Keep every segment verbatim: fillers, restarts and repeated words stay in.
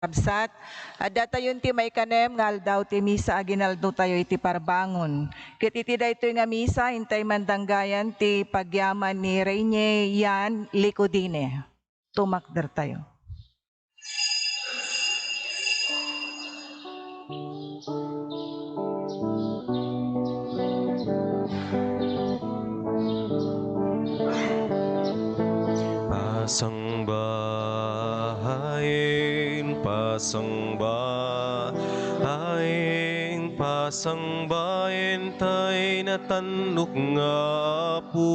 Kabsat, addatayon ti maikanem nga aldaw ti misa aginaldotayo iti parbangon. Ket iti daytoy nga misa, intay mandanggayan ti pagyaman ni Reine Yan Licodine. Tumakdertayo. Pasangbaen, pasangbaen, pasangbaen tay natannok nga Apo.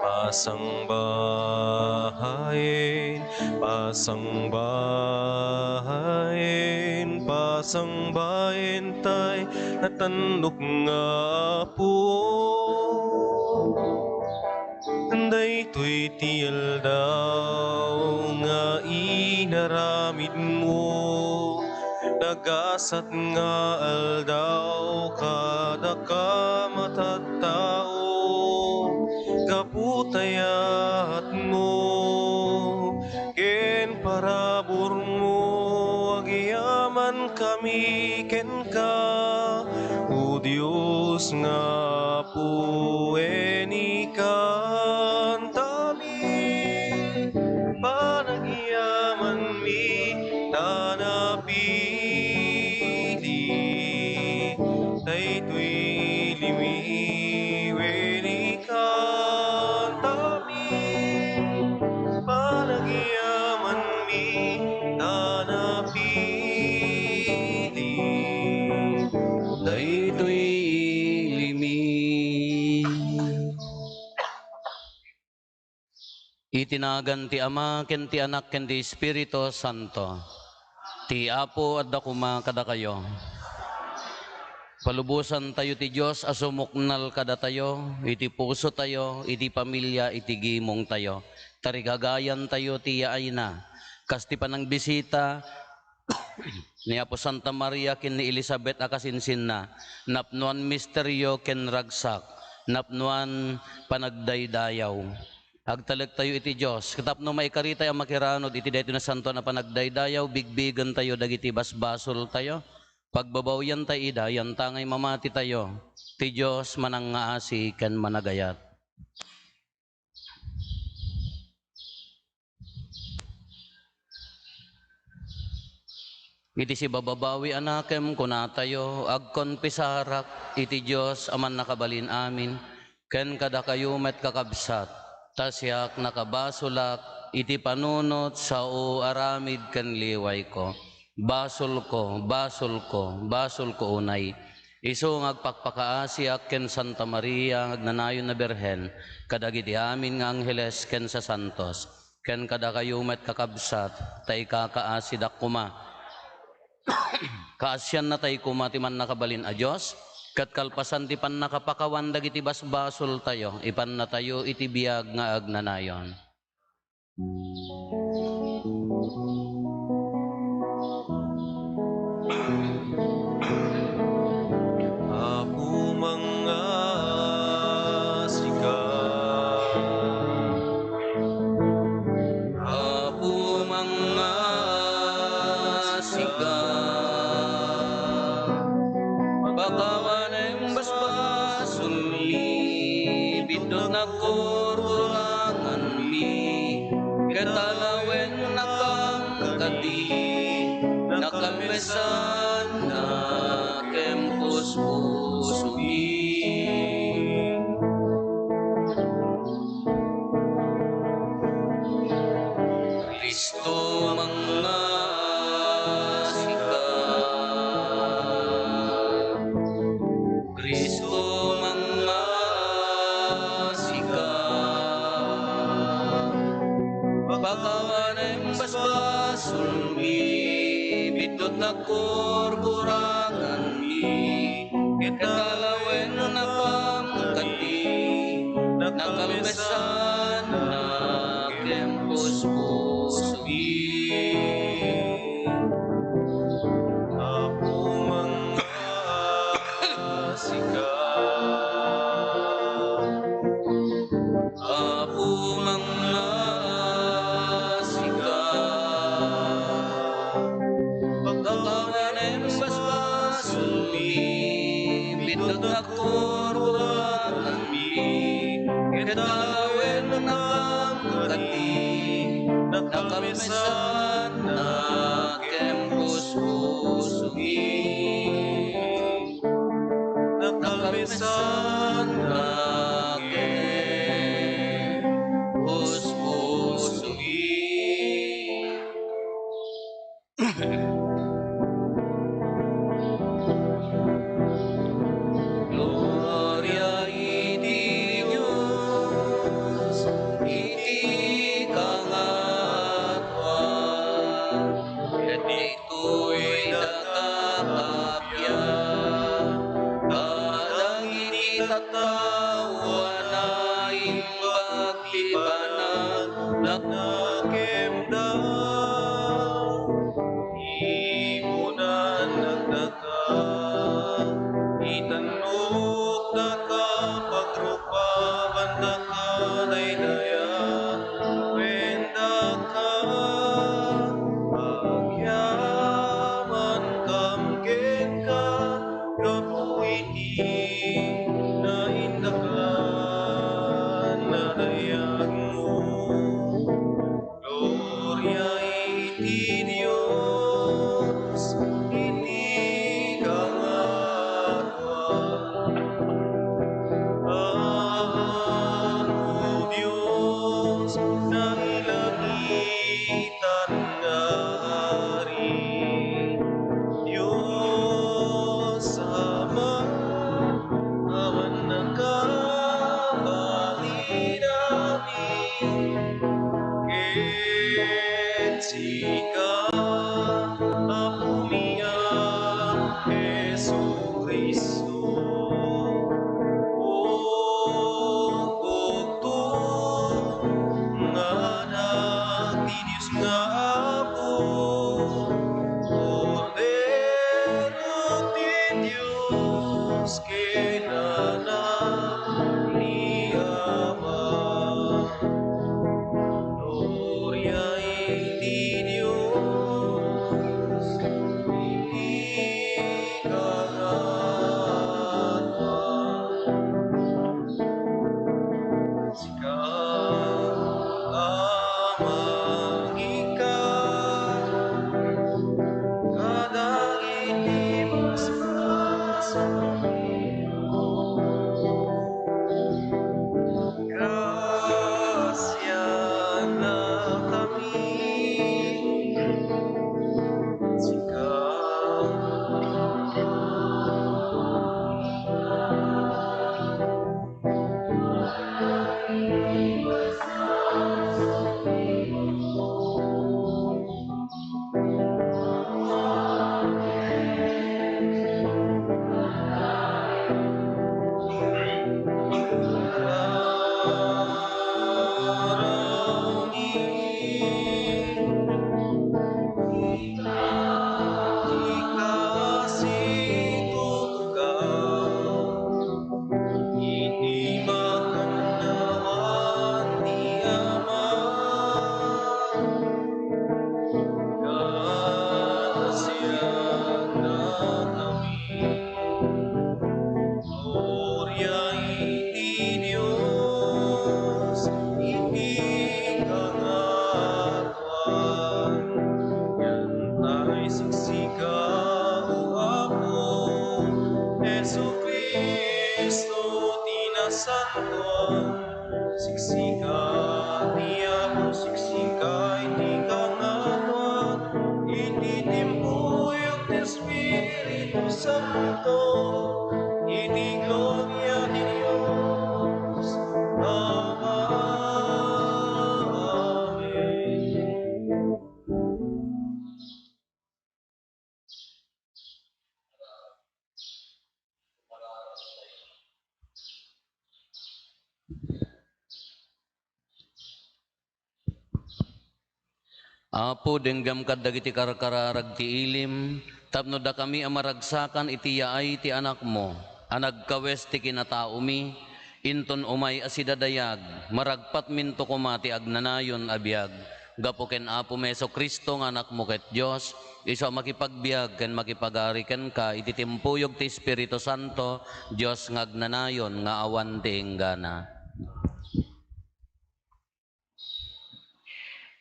Pasangbaen, pasangbaen, pasangbaen tay natannok nga Apo. Daytoy ti aldaw nga inaramidmo, nagasat nga aldaw kadaka, matattao, gapu ta yaatmo ken paraburmo, agyamankami kenka, O Dios nga Apo, wen ikantami panagyamanmi ta napili. Daytoy ilimi wen ikantami panagyamanmi ta napili. Daytoy ilimi. Iti nagan ti Ama, ken ti Anak, ken ti Espiritu Santo. Ti Apo adda koma kadakayo. Palubosantayo ti Dios a sumuknal kadatayo iti pusotayo, iti pamilia, iti gimongtayo. Tarigagayantayo ti yaayna. Kas ti panangbisita ni Apo Santa Maria ken ni Elizabeth a kasinsinna, napnoan misterio ken ragsak, napnoan panagdaydayaw. Agtalektayo iti Dios, ket tapno maikaritay a makiranud iti daytoy nasantoan a panagdaydayaw, bigbigentayo dagiti basbasoltayo, pagbabawiantay ida, yantangay mamatitayo. Ti Dios manangngaasi ken managayat. Iti sibababawi a nakem, kunatayo, agkonfesarak iti Dios a Mannakabalin-amin, ken kadakayo met, kakabsat, ta siak nakabasolak iti panunot sao aramid ken liwayko. Basolko, basolko, basolko unay. Isu nga agpakpakaasiak ken Santa Maria nga agnanayon a Birhen, kadagiti amin nga angheles ken sasantos, ken kadakayo met, kakabsat, ta ikakaasidak koma. Kaasiannatay koma ti Mannakabalin a Dios, ket kalpasan ti pannakapakawan dagiti basbasoltayo, ipannatayo iti biag nga agnanayon. Apo, mangngaasika. Apo, mangngaasika. Pakawanem basbasolmi, biddutna kurkuranganmi, ket alawennakam kadi, nakamesannakam ken puspusomi. Cristo, mangngaasika. Cristo, mangngaasika. Pakawanem basbasolmi, biddutna kurkuranganmi, ket alawennakam kadi, nakalmesannak ken puspusomi. Apo, mangngaasika. Apo, mangngaasika. Kuruanmi, ket tawennakam kadi, nakalmesanna ken puspusomi. Nakalmesanna ken puspusomi. Gloria iti Dios iti kangatoan, ket ditoy dagiti kappia kadagiti tattao a naimbag ti panagnakem da. Ibunan nagdaka, itannok daka, pagrupaban daka, daydayawen daka, agyamankam kenka, gapu iti naindaklan a dayagmo. Gloria iti Dios iti kangatoan. Apo Dios, nailangitan nga Ari, Dios Ama, awan nakabalinami. Ket sika, Apomi a Jesu-Cristo, o bugto nga Anak ti Dios nga Apo, Kordero ti Dios ken Anak ni Ama. Gloria iti Dios iti kangatoan. Sika a mangika kadagiti basbasol. Grasianakami, sika. Iti makannawan ti Ama, grasianakami. Gloria iti Dios iti kangatoan. Isu ti siksika, O Apo Jesu-Cristo, ti nasantoan. Siksika ti Apo, siksika iti kangatoan, iti timpuyog ti Espiritu Santo, iti gloria ti Dios Ama. Amen. Apo, denggam kadagiti karkararag ti ilim, tapno dakami a maragsakan iti yaay ti Anakmo, a nagkawes ti kinataomi, inton umay a sidadayag, maragpatminto koma ti agnanayon a biag. Gapu ken Apomi Jesu-Cristo nga Anakmo ket Dios, isu a makipagbiag ken makipagari kenka iti timpuyog ti Espiritu Santo, Dios nga agnanayon nga awan ti inggana.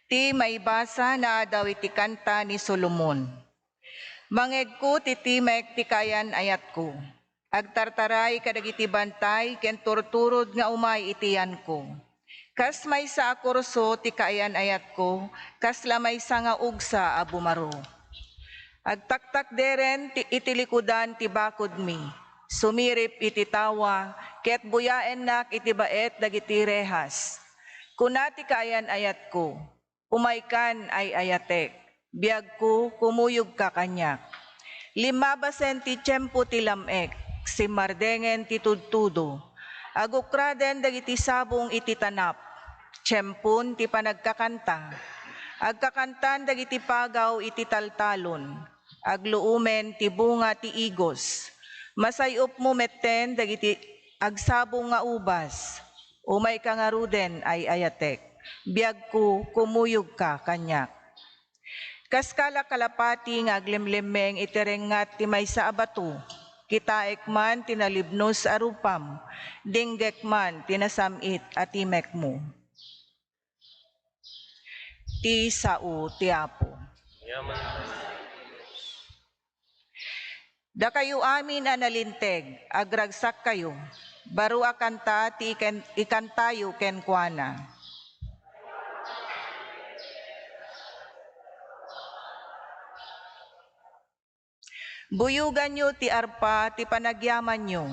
Ti maibasa naadaw iti kanta ni Solomon. Mangegko ti timek ti kaayan-ayatko. Agtartaray kadagiti bantay ken turturod nga umay iti yanko. Kas maysa a kurso ti kaayan-ayatko, kasla maysa nga ugsa a bumaro. Agtaktakderen ti, iti likudan ti bakodmi, sumirip iti tawa, ket buyaennak iti baet dagiti rehas. Kuna ti kaayan-ayatko, "Umaykan, ay-ayatek, biagko, kumuyogka kaniak." Limmabasen ti tiempo ti lam-ek, simmardengen ti tudtudo. Agukraden dagiti sabong iti tanap, tiempon ti panagkakanta. Agkakantan dagiti pagaw iti taltalon, agluumen ti bunga ti igos. Masay-opmo metten dagiti agsabong nga ubas. Umayka ngaruden, ay-ayatek, biagko, kumuyogka kaniak. Kas kalakalapati nga aglemlemmeng iti rengngat ti maysa a bato, kitaek man ti nalibnos a rupam, dinggek man ti nasam-it a timekmo. Ti sao ti Apo. Dakayo amin a nalinteg, agragsakkayo. Baro a kanta ti iken-, ikantayo kenkuana. Buyoganyo ti arpa ti panagyamanyo.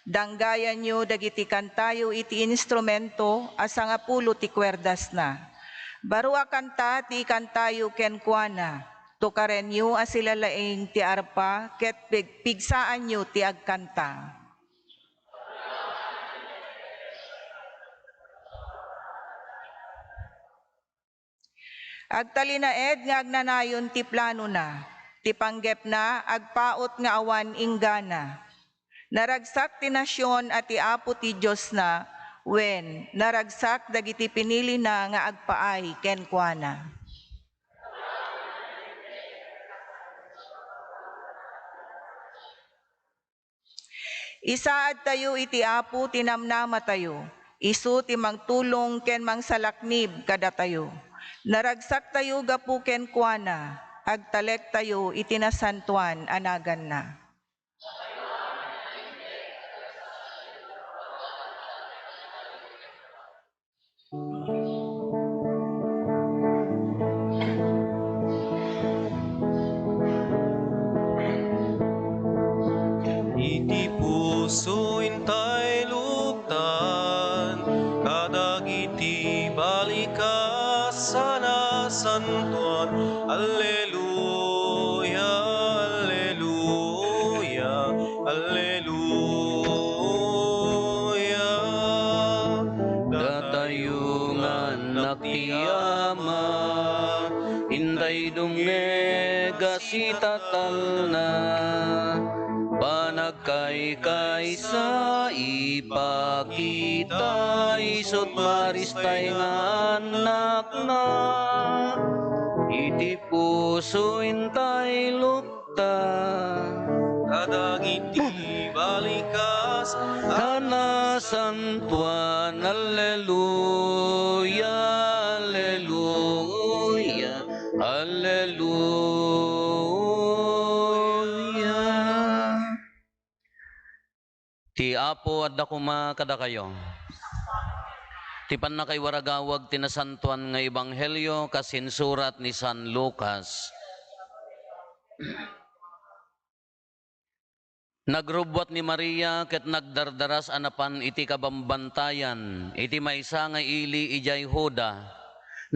Danggayanyo dagiti kantayo iti instrumento a sangapulo ti kuerdasna. Baro a kanta ti ikantayo kenkuana. Tukarenyo a silalaing ti arpa ket pig-, pigsaanyo ti agkanta. Agtalinaed nga agnanayon ti planona, ti panggepna agpaut nga awan inggana. Naragsak ti nasion a ti Apo ti Diosna, wen, naragsak dagiti pinilina nga agpaay kenkuana. Isaadtayo iti Apo ti namnamatayo, isu ti mangtulong ken mangsalaknib kadatayo. Naragsaktayo gapu kenkuana, agtalektayo iti nasantoan a naganna. Iti puso intay luktan, kadagiti balikas a nasantoan. Alleluia, alleluia, alleluia. Datayo nga annak ti Ama, intay dumngeg a sitatalna. Panagkaykaysa ipakita, isut' maristay nga annakna. Iti puso intay lukta. Kadagiti balikas a nasantoan. Alleluia, alleluia, alleluia. Ti Apo adda koma kadakayo. Ti pannakaiwaragawag ti nasantoan nga ebanghelio kas insurat ni San Lucas. Nagrubbuat ni Maria ket nagdardaras a napan iti kabambantayan iti maysa nga ili idiay Juda.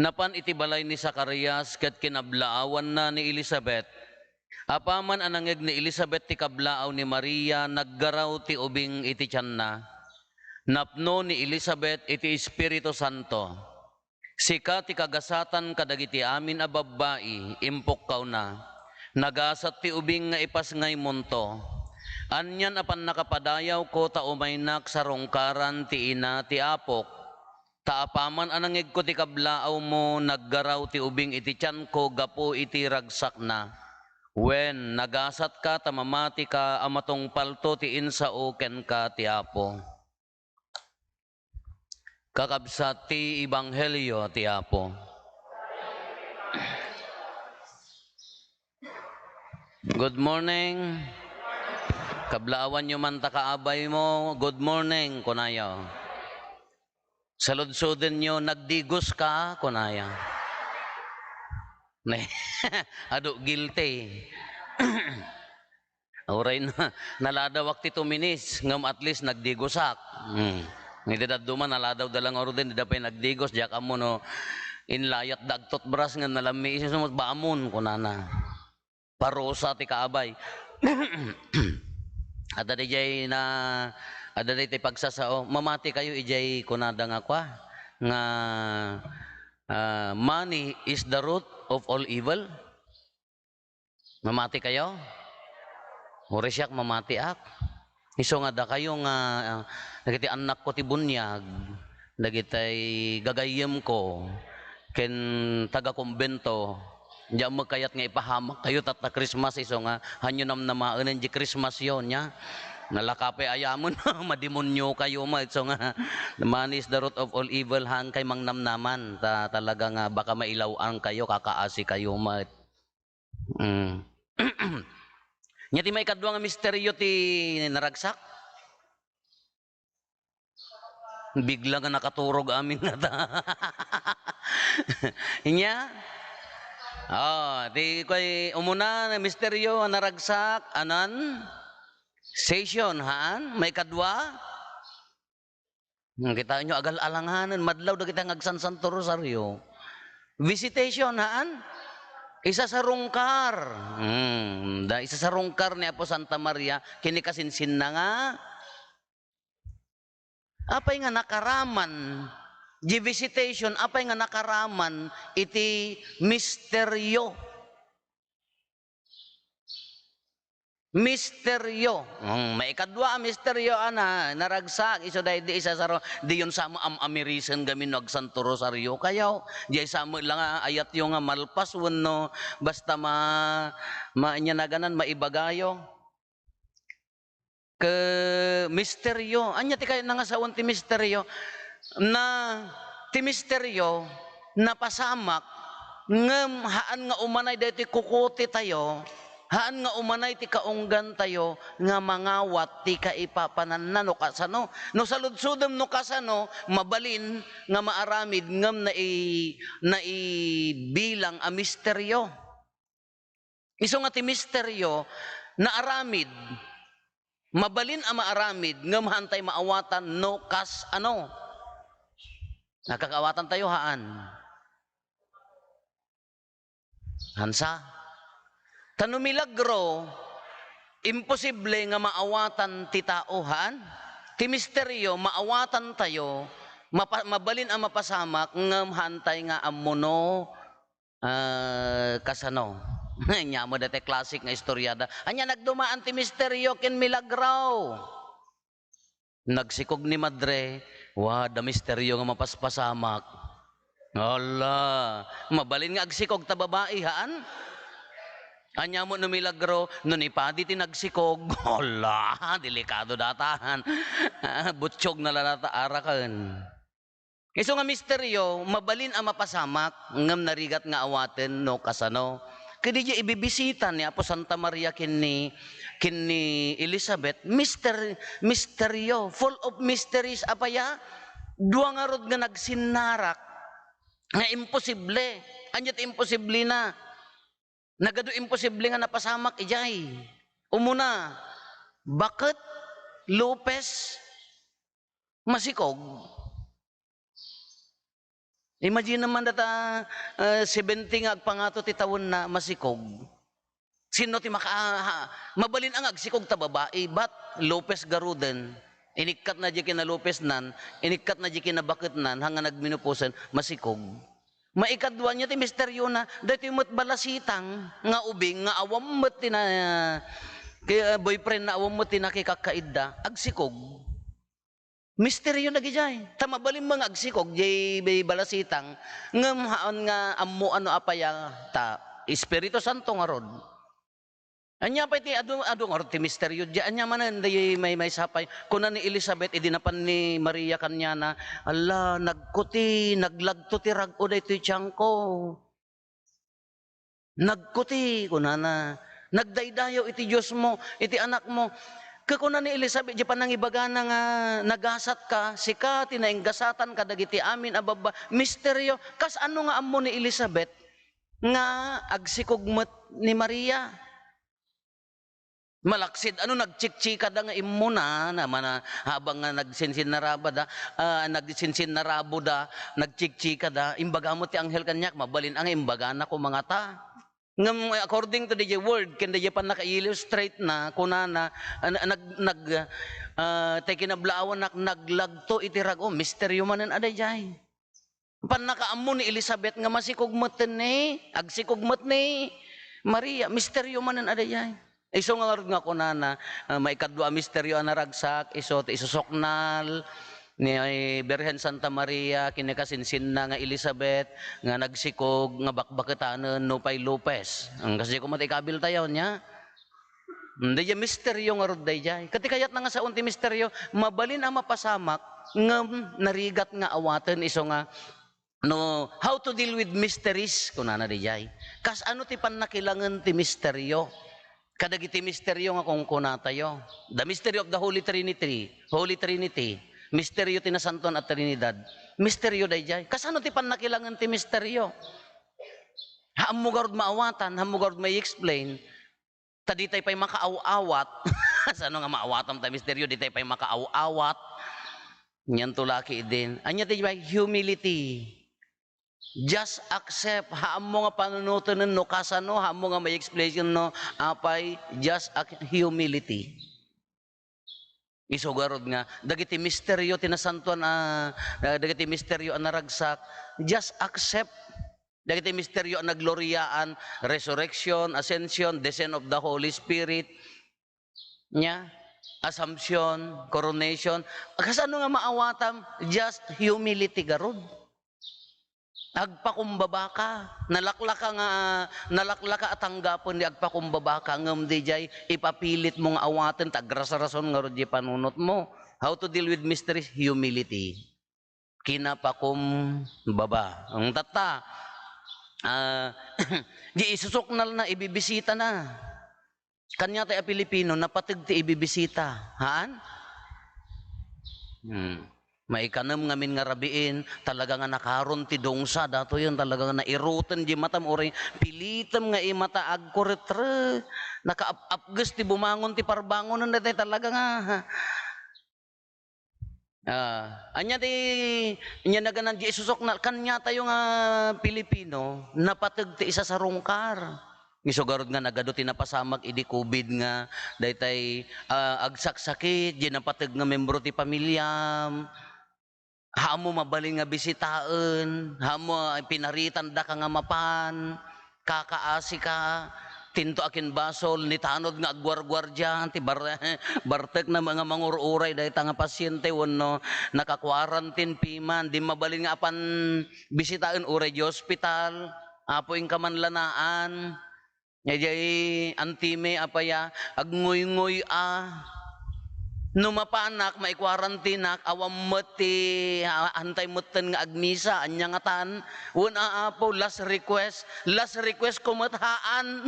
Napan iti balay ni Zacarias ket kinablaawanna ni Elisabet. Apaman a nangngeg ni Elisabet ti kablaaw ni Maria, naggaraw ti ubing iti tianna. Napno ni Elisabet iti Espiritu Santo. Sika ti kagasatan kadagiti amin a babbai, impukkawna. Nagasat ti ubing nga ipasngaymonto. Anian a pannakapadayawko ta umaynak sarungkaran ti ina ti apok. Ta apaman a nangngegko ti kablaawmo, naggaraw ti ubing iti tianko gapu iti ragsakna. Wen, nagasatka ta mamatika a matungpalto ti insao kenka ti Apo. Kakabsat ti Ebanghelio ti Apo. Good morning. Kablaawanyo man ta kaabaymo, "Good morning," kunayo. Saludsodenyo, "Nagdigos ka," kunayo. Ne, adu, guilty. Uray na, naladawak ti two minutes, ngem at least nagdigosak. Hmm. Iti dadduma, naladaw da lang orden, dida pay nagdigos, diak ammo no inlayat da agtutbras ngem nalammi isu sumut, "Bamon," kunana. Parusa ti kaabay. Adda diay na, adda diay ti pagsasao. Mamati kayo, ijay kunada nga kwa, nga, ah, "Money is the root of all evil." Mamati kayo? Uray siak, mamatiak. Isu nga dakayo nga, ah, dagiti annakko ti buniag, dagiti gagayyemko, ken taga-kumbento, diak met kayat nga ipahamakkayo tatta Christmas, isu nga, hanyo namnamaen diay Christmasyo, nia? Nalaka pay ayamen, madimoniokayo met, isu nga, "Money is the root of all evil," haankay mangnamnaman, ta talaga nga baka mailaw-ankayo, kakaasikayo met. Mm. Nia ti maikadua nga misterio ti naragsak? Bigla nga nakaturog amin nga ta. Nia? Oh, ti koy umuna nga misterio nga naragsak, anan? Session, haan? Maikadua? Hmm, kitaenyo, agal-alanganen, madlaw dagiti nga agsansanto rosario. Visitation, haan? Isasarungkar. Hmm, da, isasarungkar ni Apo Santa Maria, ken ni kasinsinna nga, apay nga nakaraman, di visitation, apay nga nakaraman iti misterio? Misterio. Mm, maikadua a misterio a na-, naragsak, isu daydi isasaro-, diyon sa mo am-amirisen gamin no agsanto rosario kayo. Diay sa mo lang a ayatyo nga malpas wenno basta ma-, ma-, ania naganan, maibagayo. Ke misterio. Ania ti kayatna nga sawen ti misterio? Na, ti misterio, napasamak, ngem haan nga umanay daytoy kukuti tayo, haan nga umanay ti kaunggan tayo nga mangawat ti kaipapananna no kasano. No saludsodem no kasano, mabalin nga maaramid ngem nai-, naibilang a misterio. Isu nga ti misterio, naaramid. Mabalin a maaramid, ngem haantay maawatan no kas-ano. Nakakaawatan tayo, haan? Hansa? Ta no milagro, imposible nga maawatan ti tao, haan? Ti misterio, maawatan tayo, mapa-, mabalin a mapasamak, ngem haantay nga ammo no Ah, kasano? Ania met dayta classic nga istoriada. Ania nagdumaan ti misterio ken milagro? Nagsikog ni madre, wa, adda misterio nga mapaspasamak. Hala, mabalin nga agsikog ta babai, haan? Ania met no milagro, no ni padi ti nagsikog? Hala, delikado datahan. Ah, butyog na la data araken. Isu nga misterio, mabalin a mapasamak, ngem narigat nga awaten no kasano. Kadi diay ibibisita ni Apo Santa Maria ken ni, ken ni Elizabeth, mister-, misterio, full of mysteries. Apay a? Dua ngarud nga nagsinnarak nga imposible. Ania ti imposiblena? Nagadu imposible nga napasamak idiay. Umuna, baket, lupes, masikog. Imagine man data, eh, seventy nga agpangato ti tawenna, masikog. Sino ti maka-, ha, mabalin a nga agsikog ta babai, bat lupes garuden. Inikkatna diay kinalupesnan, inikkatna diay kinabaketnan, haan nga nagmenopauseen, masikog. Maikadua, ania ti misteriona, daytoy met balasitang nga ubing nga awan met ti na-, ki-, boyfriend na awan met ti nakikakkaidda, agsikog. Misteryo dagijay. Ta mabalin nga agsikog jay balasitang, ngem haan nga ammo ano apaya, ta Espiritu Santo ngarud. Ania pay ti adu, adu ngarud ti misteryo, jay ania manen, dayay maymaysa pay. Kuna ni Elizabeth, idi napan ni Maria kaniana, "Alla, nagkuti, naglagto ti rag-o daytoy tiangko." "Nagkuti," kunana, "nagdaydayaw iti Diosmo, iti Anakmo." Ket kuna ni Elizabeth, jay panangibagana nga, "Nagasatka, sika ti nainggasatan kadagiti amin a babbai." Misteryo. Kasano nga ammo ni Elizabeth nga agsikog met ni Maria? Malaksid, ano, nagchikchikada nga immuna, na mana, habang nga nagsinsinnarabada, ah, nagsinsinnaraboda, nagchikchikada, imbaga met ti anghel kaniak, mabalin nga imbagana koma ngata. Ngem, according to the word, ken the pannaka-illustrate na, kunana, ah, nag-, nag-, ah, tay kinablaawanak, naglagto iti rag-o, misteryo manen a daydiay. Pannakaammo ni Elizabeth nga masikog met ni, agsikog met ni Maria. Misteryo manen a daydiay. Isu nga ngarud nga kunana, ah, maikadua a misteryo a naragsak, isu ti isusuknal ni Birhen Santa Maria ken ni kasinsinna nga Elizabeth nga nagsikog nga bakbaketanen nupay lupes. Ang kasi ko mati ikabil tayo niya. Hmm, daydiay misteryo ngarud daydiay. Ket ti kayatna nga saon ti misteryo, mabalin a mapasamak ngem narigat nga awaten isu nga no, how to deal with mysteries, kunana daydiay. Kasano ti pannakilangen ti misteryo kadagiti misteryo nga kunkunatayo? The mystery of the Holy Trinity, Holy Trinity, misteryo ti Nasantoan a Trinidad. Misteryo daydiay. Kasano ti pannakilangen ti misteryo? Haammo garud maawatan, haammo garud mai-explain. Ta ditay pay makaaw-awat. Sano nga maawatam ta misteryo, ditay pay makaaw-awat. Niyan to laki din. Anya ti bay humility. Just accept. Haammo nga panunoten no kasano, haammo nga may explanation no, apay, just ac-, humility. Isu garud nga, dagiti misteryo ti nasantuan a, dagiti misteryo a naragsak, just accept. Dagiti misteryo a nagloriaan, resurrection, ascension, descent of the Holy Spirit, nya, Assumption, coronation. Kasano nga maawatam? Just humility garud. Agpakumbaba ka. Nalaklaka nga, nalaklaka a tanggapen di agpakumbaba ka, ngem di jay ipapilit mo nga awaten, ta agrasrason ngarud di panunot mo. How to deal with mysteries? Humility. Kinapakumbaba. Ang tatta, ah, di isusuknal na, ibibisita na. Kaniatay a Pilipino, napateg ti ibibisita. Haan? Hmm. Maikanem ngamin nga rabiin, talaga nga nakaron ti dungsa, datoyen talaga nga nairuten di matam, uray pilitem nga imata agkuretre, nakaap-apges ti bumangon ti parbangonen, daytoy talaga nga, ah, anya ti, anya naganan di isusuknal, kaniatayo nga Pilipino, napateg ti isasarungkar. Isu garud nga nagadu ti napasamak idi covid nga daytay, ah, agsaksakit, di napateg nga membro ti pamiliam. Haammo mabalin nga bisitaen, haammo pinaritandaka nga mapan, kakaasika, tinto a kin basol, nitanod nga agguarguardia, ti bar-, bartek na nga mangur-uray dayta nga pasyente wenno naka-quarantine piman, di mabalin nga apan bisitaen uray di ospital, Apo, inka man lanaan. Idiay antime, apay a, agnguynguy a. No mapanak, maikwarantinak, awan met ti, ah, antay metten nga agmisa, ania ngatan? Wen a, Apo, last request. Last request ko met haan.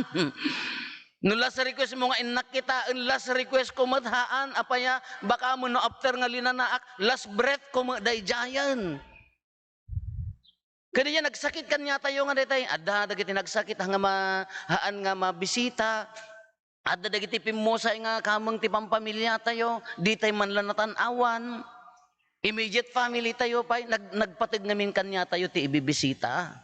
No last request mo nga innak kitaen, last request ko met haan. Apay a, baka mo no after nga linanaak, last breath ko met daydiayen. Kadi diay nagsakit kaniatayo nga daytay, adda dagiti nagsakit nga ma-, haan nga mabisita. Adda dagiti pimmusay nga kameng ti pampamiliatayo, ditay man la natan-awan. Immediate family tayo pay, nag-, nagpateg ngamin kaniatayo ti ibibisita.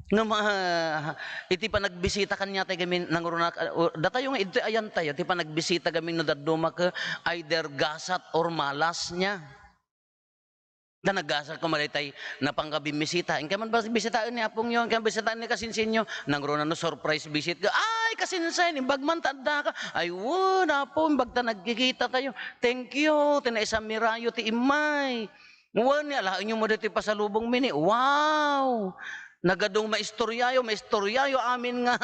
Ngem, ah, iti panagbisita kaniatayo ngamin, nangruna, ah, datayo nga idtoy ayantayo, ti panagbisita ngamin no dadduma ket either gasat or malas nia. Ta nagasat koma daytay napangka bimmisita. Inka man ba bisitaen ni apongyo, inka bisitaen ni kasinsinyo, nangruna no surprise visit ka, "Ay, Kasinsa, imbag man ta addaka. Ay, wen, Apo, imbag ta nagkikita tayo. Thank you, ti naisamirayo ti immay. Wen, alaenyo mo ditoy pasalubong mi ni. Wow! Nagadong maistoryayo, maistoryayo amin nga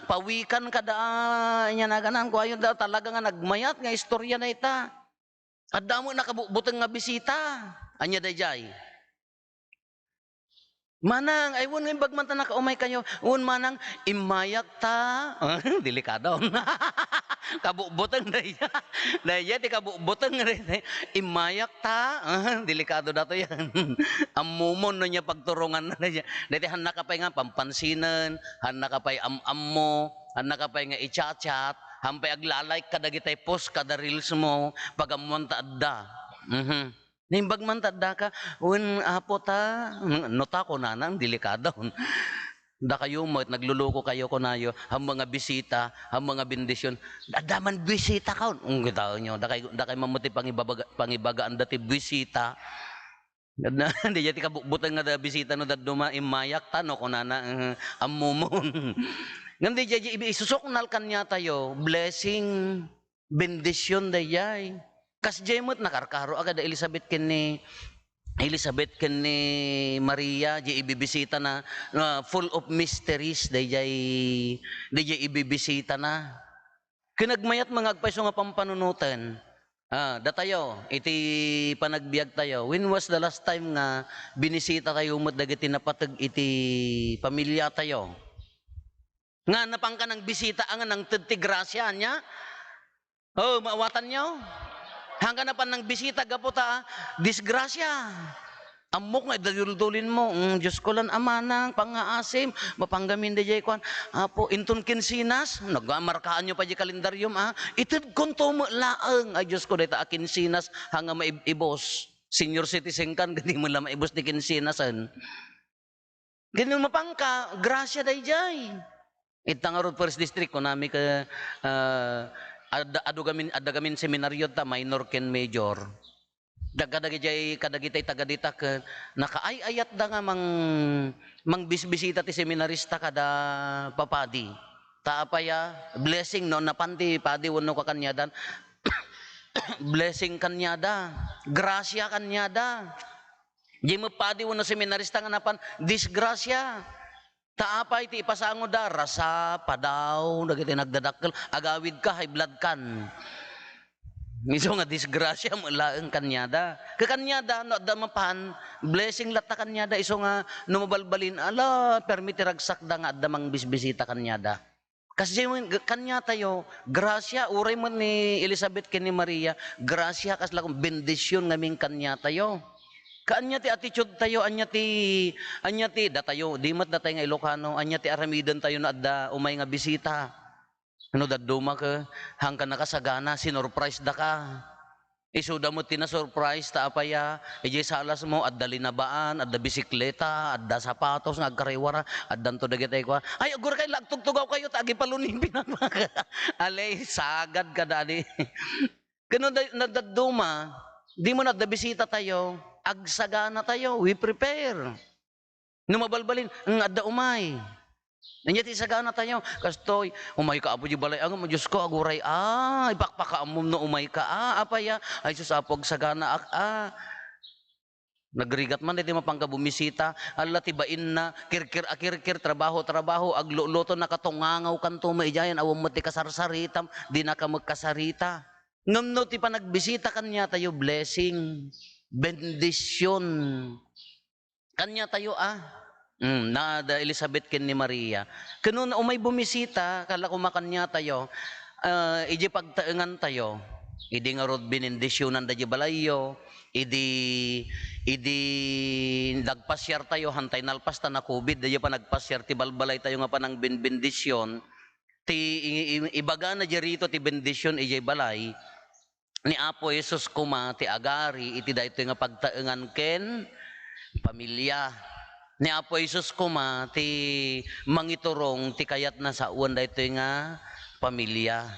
pawikan kada, ah, ania naganan ko, ayon da, talaga nga nagmayat nga istorya na ita. Adda mo nakabutbuteng nga bisita. Ania dayjay? Manang, ay, wen nga imbag man ta nakaumay kayo. Wen, manang, immayak ta. Ah, delikado. Kabutbuteng dayjay. Dayjay ti kabutbuteng dayjay. Immayak ta. Ah, delikado dato yan. Ammomon no niya pagturongan na dayjay. Dayjay, hannaka pay nga pampansinan, hannaka pay am-ammo, hannaka pay nga i-chat-chat, han pay agla-like kadagitay post kada reels mo, pag-ammoan ta adda. Mhm. Naimbag man ta addaka, wen, Apo ta, no ta kunana, delikado. Dakayo met, nagluluko kayo, kunayo, han mga bisita, han mga bendisyon. Adda man bisita ka, ung, kitaenyo, dakay, dakay man met ti pangibabaga-, pangibagaan dati bisita. Adda, dayjay ti kabutbuteng nga da bisita no dadduma, immayak ta, no, kunana, eh, ammomon. Ngem dayjay, isusuknal kaniatayo, blessing. Bendision dayjay. Kasdiay met nakarkaro a kada Elizabeth ken ni, Elizabeth ken ni Maria, diay ibibisitana, ah, full of mysteries dayjay, dayjay ibibisitana. Ken agmayat nga agpayso nga pampanunoten. Ah, datayo, iti panagbiagtayo, when was the last time nga binisitatayo met dagiti napateg iti pamiliatayo? Nga napanka nangbisita a nga nangted ti grasia, ania? Oh, maawatanyo? Hangka napan nangbisita gapu ta disgrasia. Ammok nga idaduldulinmo, "Mm, Dios ko lan, amanang, pangngaasim, mapanggamin dayjay kuan. Apo, inton kinsinas," nagmarkaanyo pay diay kalendariom, ah. "Itedkonto met laeng, ay Dios ko, dayta a kinsinas, hanga maib-ibos. Senior citizen kan, di mo la maibos ti kinsinasen." Ken no mapanka, grasia dayjay. Ita ngarud First District, kunami ka, ah, adda, adu gamin, adda gamin seminario ta, minor ken major. Dagkadagijay, kadagitay taga dita ket nakaay-ayatda nga mang-, mangbisbisita ti seminarista kada papadi. Ta apay a blessing no napan ti padi wenno kakaniadan. Blessing kaniada, grasia kaniada. Diay met padi wenno seminarista nga napan, disgrasia. Ta apay ti ipasangoda? Rasa, padaw, dagiti nagdadakkel, agawidka, high blood kan. Isu nga disgrasia met laeng kaniada. Kakaniada, no adda mapan, blessing latta kaniada, isu nga no mabalbalin, ala, permi ti ragsakda nga adda mangbisbisita kaniada. Kasdiay met kaniatayo, grasia, uray met ni Elizabeth ken ni Maria, grasia, kasla kon bendision ngamin kaniatayo. Kaania ti attitude tayo, ania ti, ania ti, datayo, di met datay nga Ilocano, ania ti aramiden tayo no adda umay nga bisita? No dadduma ket, hangka nakasagana, sinurprise daka. Isuda met ti nasurprise, ta apay a, idiay salasmo, adda linabaan, adda bisikleta, adda sapatos nga agkariwara, addanto dagitay kua. Ay, aguray kay la agtugtugaw kayo, ta agipaluni pinagmaka. Alay, sagad ka, dadi. Ken no da-, no dadduma, di mo nadda bisita tayo, agsagana tayo, we prepare. No mabalbalin, "Nga adda umay." Ania ti sagana tayo? Kastoy, "Umay ka, Apo, di balay, agam, Dios ko, aguray, ah, ipakpakaammom no umay ka, ah, apay, ah, ay, sus, Apo, agsagana, ak-, ah." Nagrigat man, daytoy mapanka bumisita, ala ti bainna, kirkir a kirkir, trabaho, trabaho, agluto, nakatungangaw kanto, maidiayan, awan met ti kasarsaritam, di naka magkasarita. Ngem no ti panagbisita kaniatayo, blessing, bendision. Kaniatayo a, mm, na da Elizabeth ken ni Maria. Ken no umay bumisita, kala koma kaniatayo, ah, idiay pagtaengantayo, idi ngarud binendisionanda diay balayyo, idi, idi nagpasiartayo, hantay nalpas ta na-covid, daydiay panagpasiar ti balbalaytayo nga panangbenbendision, ti i-, i-, ibagana diay rito ti bendision idiay balay, ni Apo Jesus koma ti agari iti daytoy nga pagtaengan ken pamilia. Ni Apo Jesus koma ti mangiturong ti kayatna sawen daytoy nga pamilia.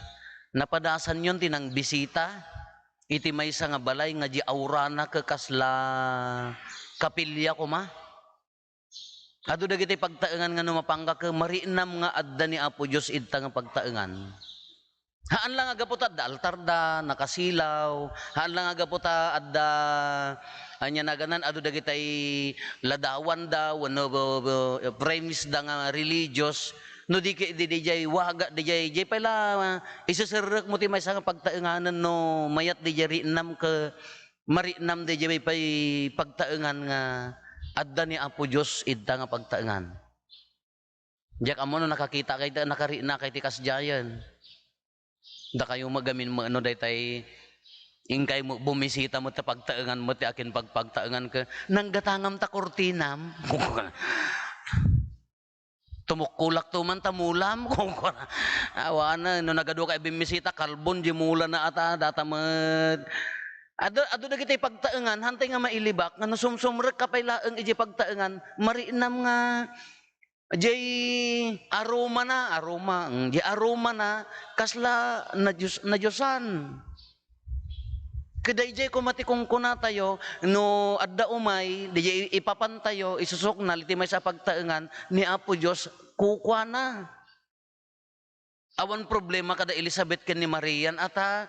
Napadasanyon ti nangbisita iti maysa nga balay nga di aurana ket kasla kapilya koma. Adu dagiti pagtaengan nga no mapangka ket mariknam nga adda ni Apo Dios idta nga pagtaengan. Haan lang a gapu ta adda altarda, nakasilaw, haan lang a gapu ta adda, ania naganan, adu dagitay ladawanda wenno, uh, uh, premisda nga religious, no di ket di, di jay waga, di jay, jay pay la, uh, iseserrekmo ti maysa nga pagtaenganen no mayat di jay riknam ket mariknam di jay pay pagtaengan nga adda ni Apo Dios idta nga pagtaengan. Diak ammo no nakakita kay, nakarikna kay ti kasdiayen. Dakayo met gamin met no daytay inkay met bumisita met ta pagtaengan met ti akin pagpagtaengan ket nanggatangam ta kurtinam. Tumukkolak to man ta mulam. Awan, no nagadu kay bimmisita, kalbon di mulana ata, data met. Adu, adu dagiti pagtaengan, hantay nga mailibak, nga no sumsumrek ka pay laeng iti pagtaengan, mariknam nga Jay aromana, aroma, mm, jay aromana, kasla nadios-, nadiosan. Ket dayjay koma ti kunkunatayo, no adda umay, dayjay ipapantayo, isusuknal iti maysa a pagtaengan ni Apo Dios, kukuana. Awan problema kada Elizabeth ken ni Marian ata,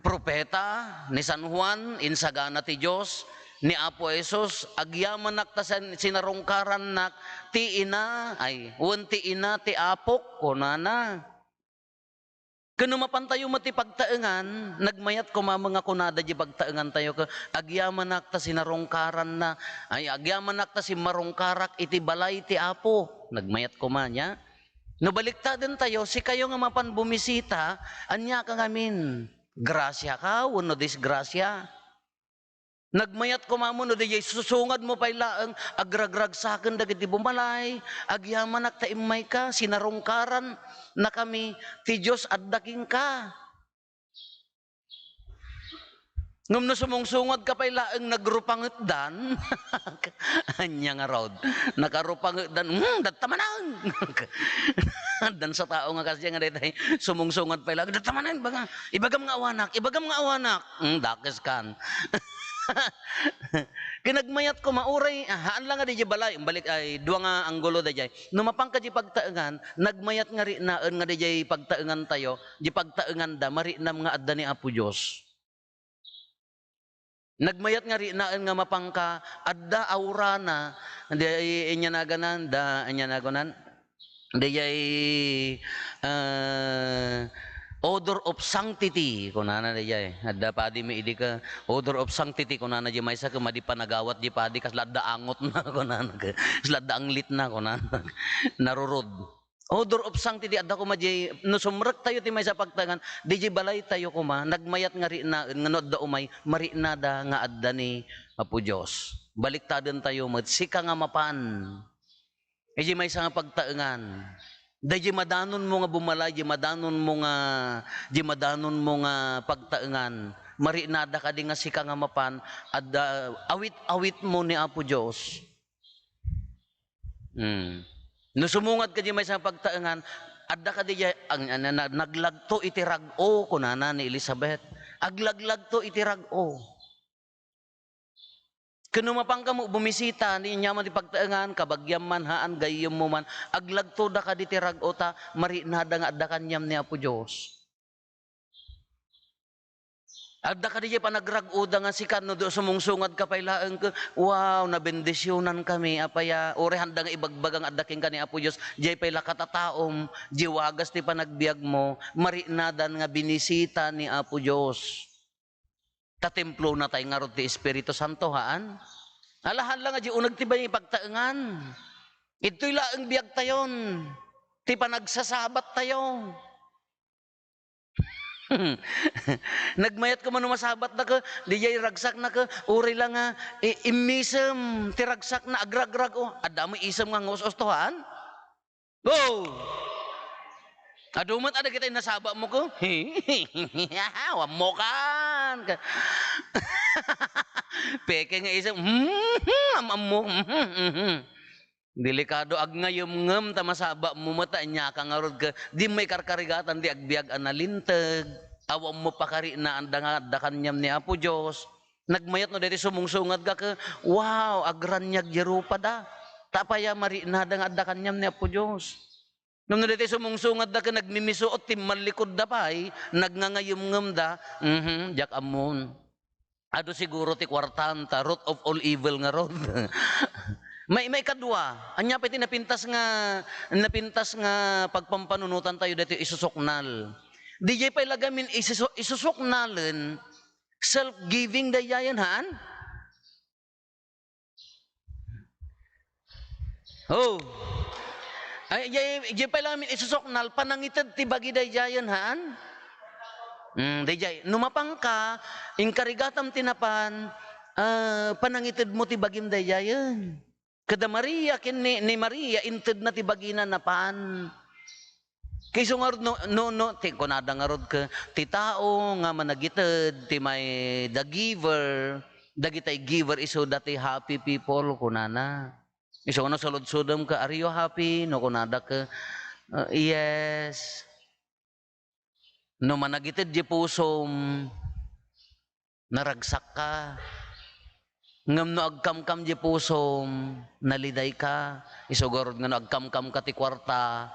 propeta, ni San Juan, insagana ti Dios, ni Apo Jesus, agyamanak ta sin-, sinarungkarannak ti ina, ay, wen ti ina ti Apok, kunana. Ken no mapantayo met ti pagtaengan, nagmayat koma nga kunada di pagtaengantayo ket, agyamanak ta sinarungkaranna, ay, agyamanak ta simmarungkarak iti balay ti Apo. Nagmayat koma, nia? No baliktadentayo, sikayo nga mapan bumisita, ania ka ngamin? Grasia ka wenno disgrasia? Nagmayat koma mo no dayjay susungadmo pay laeng agragragsaken dagiti bumalay, agyamanak ta immayka, sinarungkarannakami ti Dios adda kenka. Ngem no sumungsungadka pay laeng nagrupangetdan, ania ngarud? Nakarupangetdan, hmm, datta manen! Addan sa tao nga kasdiay nga daytay sumungsungad pay laeng, datta manen, baga, ibagam nga awanak, ibagam nga awanak. Hmm, dakes kan. Kinagmayat ko, mauray, ah, haan lang nga di balay, balik, ay, dua nga anggulo dayjay. No mapanka di pagtaengan, nagmayat nga riknaen nga dayjay pagtaengantayo, di pagtaenganda, mariknam nga adda ni Apo Dios. Nagmayat nga riknaen nga mapanka, adda aurana, di, ania naganan, da, ania naganan, dayjay, ah, odor of sanctity, kunana dayjay. Adda padi mi idi ka, odor of sanctity, kunana di maysa, ket madi panagawat di padi, kasla adda angotna, kunana, kasla adda anglitna, kunana. Narurod. Odor of sanctity, adda koma di, no sumrektayo ti maysa a pagtaengan, di di balaytayo koma, nagmayat nga riknaen, nga no adda umay, mariknada nga adda ni Apo Dios. Baliktadentayo met, sika nga mapan. Idiay maysa nga pagtaengan, daydiay madanonmo nga bumalay, diay madanonmo nga, diay madanonmo nga pagtaengan, mariknada kadi nga sika nga mapan, adda, awit-awitmo ni Apo Dios. Hmm. No sumungad kadi maysa nga pagtaengan, adda kadi diay, ang, ang, na-, naglagto iti rag-o, kunana ni Elizabeth. Aglaglagto iti rag-o. Ken no mapanka mo bumisita, ni ania man ti pagtaengan, kabagiam man, haan, gayyemmo man, aglagtoda kadi ti rag-o ta mariknada nga adda kaniam ni Apo Dios. Adda kadi diay panagrag-oda nga sika, no do-, sumungsungadka pay laeng ket, "Wow, nabendisionankami, apay a, uray haanda nga ibagbaga nga adda kenka ni Apo Dios, diay pay la katataom, diay wagas ti panagbiagmo, mariknadan nga binisita ni Apo Dios." Ta templonatay ngarud ti Espiritu Santo, haan? Alahan la nga di uneg ti bay-, pagtaengan. Idtoy laeng biagtayon, ti panagsasabattayo. Nagmayat koma no masabatna ket, diay ragsakna ket, uray la nga, i-, immisem ti ragsakna, agragrag-o. Adda mo isem nga ngus-usto, haan? Go! Adu met a dagiti nasabatmo ko. Awan mo kan. Peke nga isip, hmm, am-ammo. Hmm, hmm, hmm. Delikado, agngayo ngem ta masabatmo met, ania ka ngarud ket di mo ikarkarigatan ti agbiag a nalinteg. Awan mo pakariknaan da nga adda kaniam ni Apo Dios. Nagmayat no daytoy sumungsungadka ket, wow, agraniag diay rupada. Ta apay a mariknada nga adda kaniam ni Apo Dios? Ngem no daytoy sumungsungatda ken nagmimisuot, timmallikudda pay, nagnangayemngemda, mhm, diak ammon. Adu siguro ti kuartan ta, root of all evil ngarud. May, maikadua, ania pay ti napintas nga, napintas nga pagpampanunotantayo daytoy isusuknal? Diay pay la gamin isusu-, isusuknalen, self-giving daydiayen, haan? Oh. Ay, jay, jay pay la amin isusuknal, panangited ti bagi daydiayen, haan? Mm, daydiay. No mapanka, inkarigatam ti napan, ah, panangitedmo ti bagim daydiayen. Kada Maria, ken ni, ni Maria, intedna ti bagina napan. Kaiso ngarud no, no, no, ti, kunada ngarud ke, ti tao nga managited, ti may the giver, dagitay giver, isuda ti happy people, kunana. Isu nga no saludsodem ka, "Are you happy?" No kunada ke, "Uh, yes." No managited di pusom, naragsak ka. Ngem no agkamkam di pusom, naliday ka. Isu garud nga no agkamkam ka ti kuarta,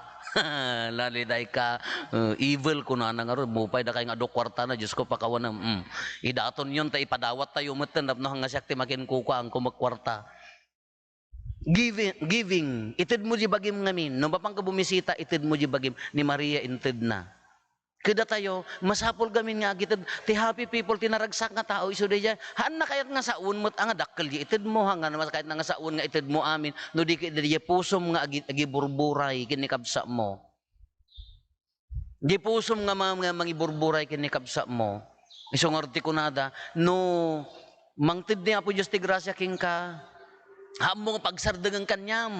naliday ka. Uh, evil, kunana ngarud, mupay dakay nga adu kuartana, Dios ko, pakawanem. Mm. Idatonyon ta ipadawat tayo metten, tapno hanga siak ti makinkukuaanko met kuarta. Giving, giving. Itedmo di bagim ngamin. No mapanka bumisita, itedmo di bagim. Ni Maria, intedna. Kadatayo, masapul gamin nga agited. Ti happy people, ti naragsak nga tao, isu daydiay. Haanna kayat nga sawen met, a, nga dakkel di itedmo, haan nga kayat nga sawen nga itedmo amin. No di ket daydiay pusom nga agi-, agiburburay ken ni kabsatmo. Di pusom nga ma-, nga mangiburburay ken ni kabsatmo. Isu ngarud ti kunada, no mangted ni Apo Dios ti grasia kenka, haanmo nga pagserdengen kaniam.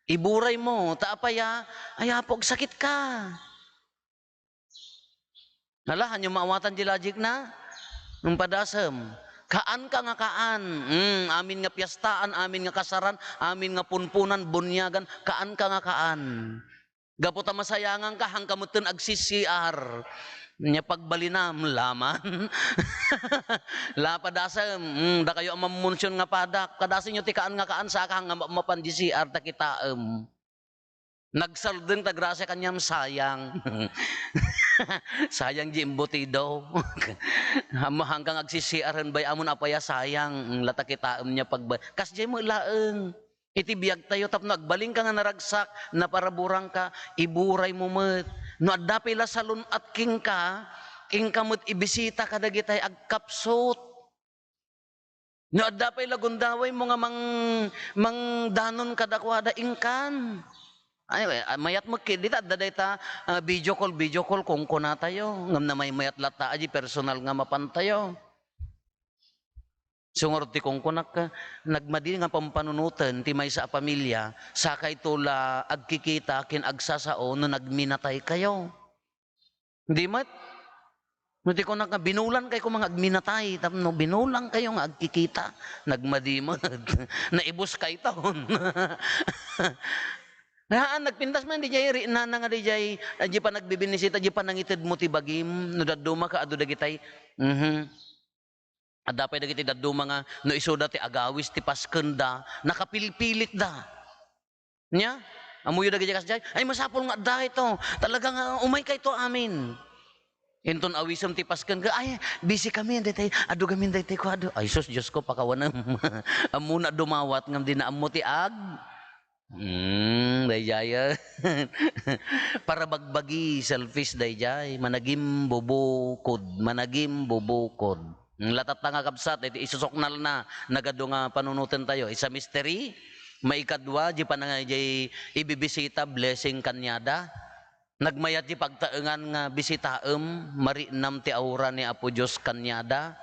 Iburaymo, ta apay a, ay, Apo, agsakit ka. Nala, haanyo maawatan di logic na? Ang padasem. Kaanka nga kaan. Mm, amin nga piestaan, amin nga kasaran, amin nga punpunan, bunyagan, kaanka nga kaan. Gapu ta masayanganka, haanka metten agsi-C R. Nia pagbalinam, laman. La, padasem, mm, dakayo a mammension nga padak. Kadasenyo ti kaan nga kaan, saka nga ma-, mapan di C R ta kitaem. Nagsardeng ta grasia kaniam, sayang. Sayang di embutido. Haanmo, haanka nga agsi-C R hen bay-am, apay a sayang. Mm, la ta kitaem nia pagba-, kasdiay met laeng. Iti biagtayo, tapno agbalinka nga naragsak, naparaburangka, iburaymo met. No adda pay la salun-at kenka, inka met ibisita kadagitay agkapsut. No adda pay la gundawaymo nga mang-, mangdanon kadakuada, inkan. Ay, ah, mayat met ket dita, adda dayta, ah, video call, video call, kunkunatayo. Ngem namaymayat latta, adi personal nga mapantayo. Isu ngarud ti kunkunak, nagmadi nga pampanunoten ti maysa a pamilya, sakayto la agkikita ken agsasao no nagminataykayo. Di met? No ti kunak nga, binulankayo koma nga agminatay, tapno binulangkayo nga agkikita, nagmadi met. Naibuskayton. Haan, nagpintas man diay, ri-, nana nga diay, ah, diay panagbibinisita, diay panangitedmo ti bagim, no dadduma ka, adu dagitay. Mhm. Adda pay dagiti dadduma nga no isuda ti agawis ti paskenda, nakapilpilitda. Nia? Ammoyo dagiti kasdiay? Ay, masapul nga adda ito. Talaga nga umaykayto amin. Inton awisem ti pasken, ay, busy kami, daytay, adu gamin daytay kuado. Ay, sus, Dios ko, pakawanem. Ammona dumawat, ngem dina ammo ti ag-, Hmm, daydiay. Parabagbagi, selfish daydiay. Managimbubukod, managimbubukod. Hmm, latatta nga kabsat, iti isusuknalna, nagadu nga panunotentayo. Isa, mystery, maikadua, di panang-, di ibibisita, blessing kaniada. Nagmayat di pagtaengan nga bisitaem, mariknam ti aura ni Apo Dios kaniada.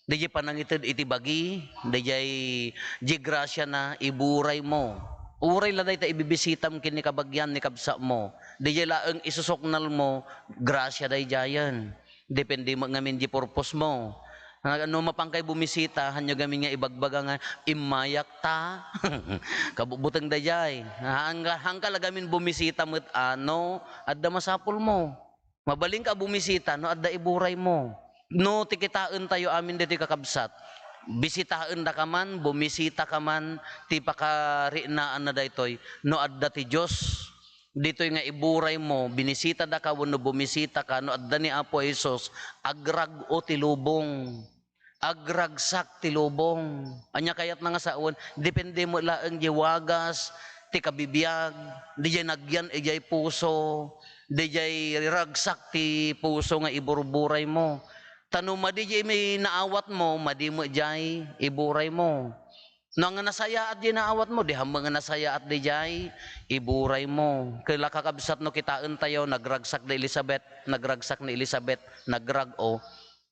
Daydiay panangited iti bagi, daydiay, di grasiana, iburaymo. Uray la dayta ibibisitam ken ni kabagian ni kabsatmo. Daydiay laeng isusuknalmo, grasia daydiayen. Depende met ngamin di purposemo. Ah, no mapankay bumisita, haanyo gamin nga ibagbaga nga, "Immayak ta." Kabutbuteng daydiay. Haanka, haanka la gamin bumisita met, ano, adda masapulmo. Mabalinka a bumisita no adda iburaymo. No ti kitaentayo amin ditoy, kakabsat, Bisitaendaka man, bumisitaka man, ti pakarinaanna daytoy. No adda ti Dios ditoy nga iburaymo, binisidaka wenno bumisitaka, no adda ni Apo Jesus, agrag-o ti lubong. Agragsak ti lubong. Ania kayatna nga sawen? Depende met laeng diay wagas ti kabibiag, diay nagyan idiay puso, diay ragsak ti puso nga iburburaymo. Ta no madi diay naawatmo, madi met diay iburaymo. No nga nasayaat diay naawatmo, di hammo nga nasayaat diay iburaymo. Kela kakabsat no kitaentayo, nagragsak da Elizabeth, nagragsak ni Elizabeth, nagrag-o.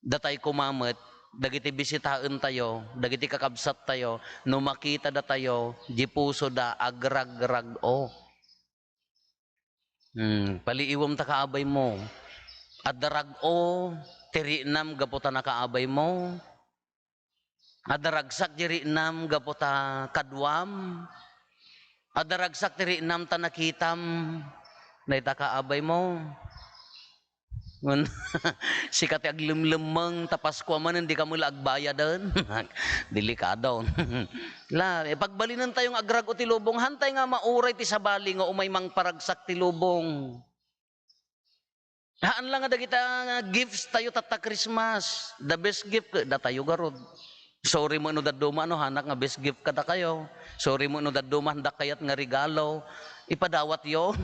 Datay koma met, dagiti bisitaentayo, dagiti kakabsattayo, no makitada tayo, di pusoda agragrag-o. Hmm, paliiwem ta kaabaymo. Adda rag-o ti rinam gapu ta nakaabaymo. Adda ragsak ti rinam gapu ta kaduam. Adda ragsak ti rinam ta nakitam. Dayta kaabaymo. Ngun, sika ti aglemlemmeng ta Paskua manen, dika met la agbayaden. Delikado. La, ipagbalinentayo nga agrag-o ti lubong, hantay nga mauray ti sabali nga umay mangparagsak ti lubong. Haan la nga dagita nga gifts tayo tatta Christmas. The best gift, datayo garud. Sorry mo no dadduma no hanak nga best gift kadakayo. Sorry mo no dadduma handak kayat nga regalo. Ipadawatyo.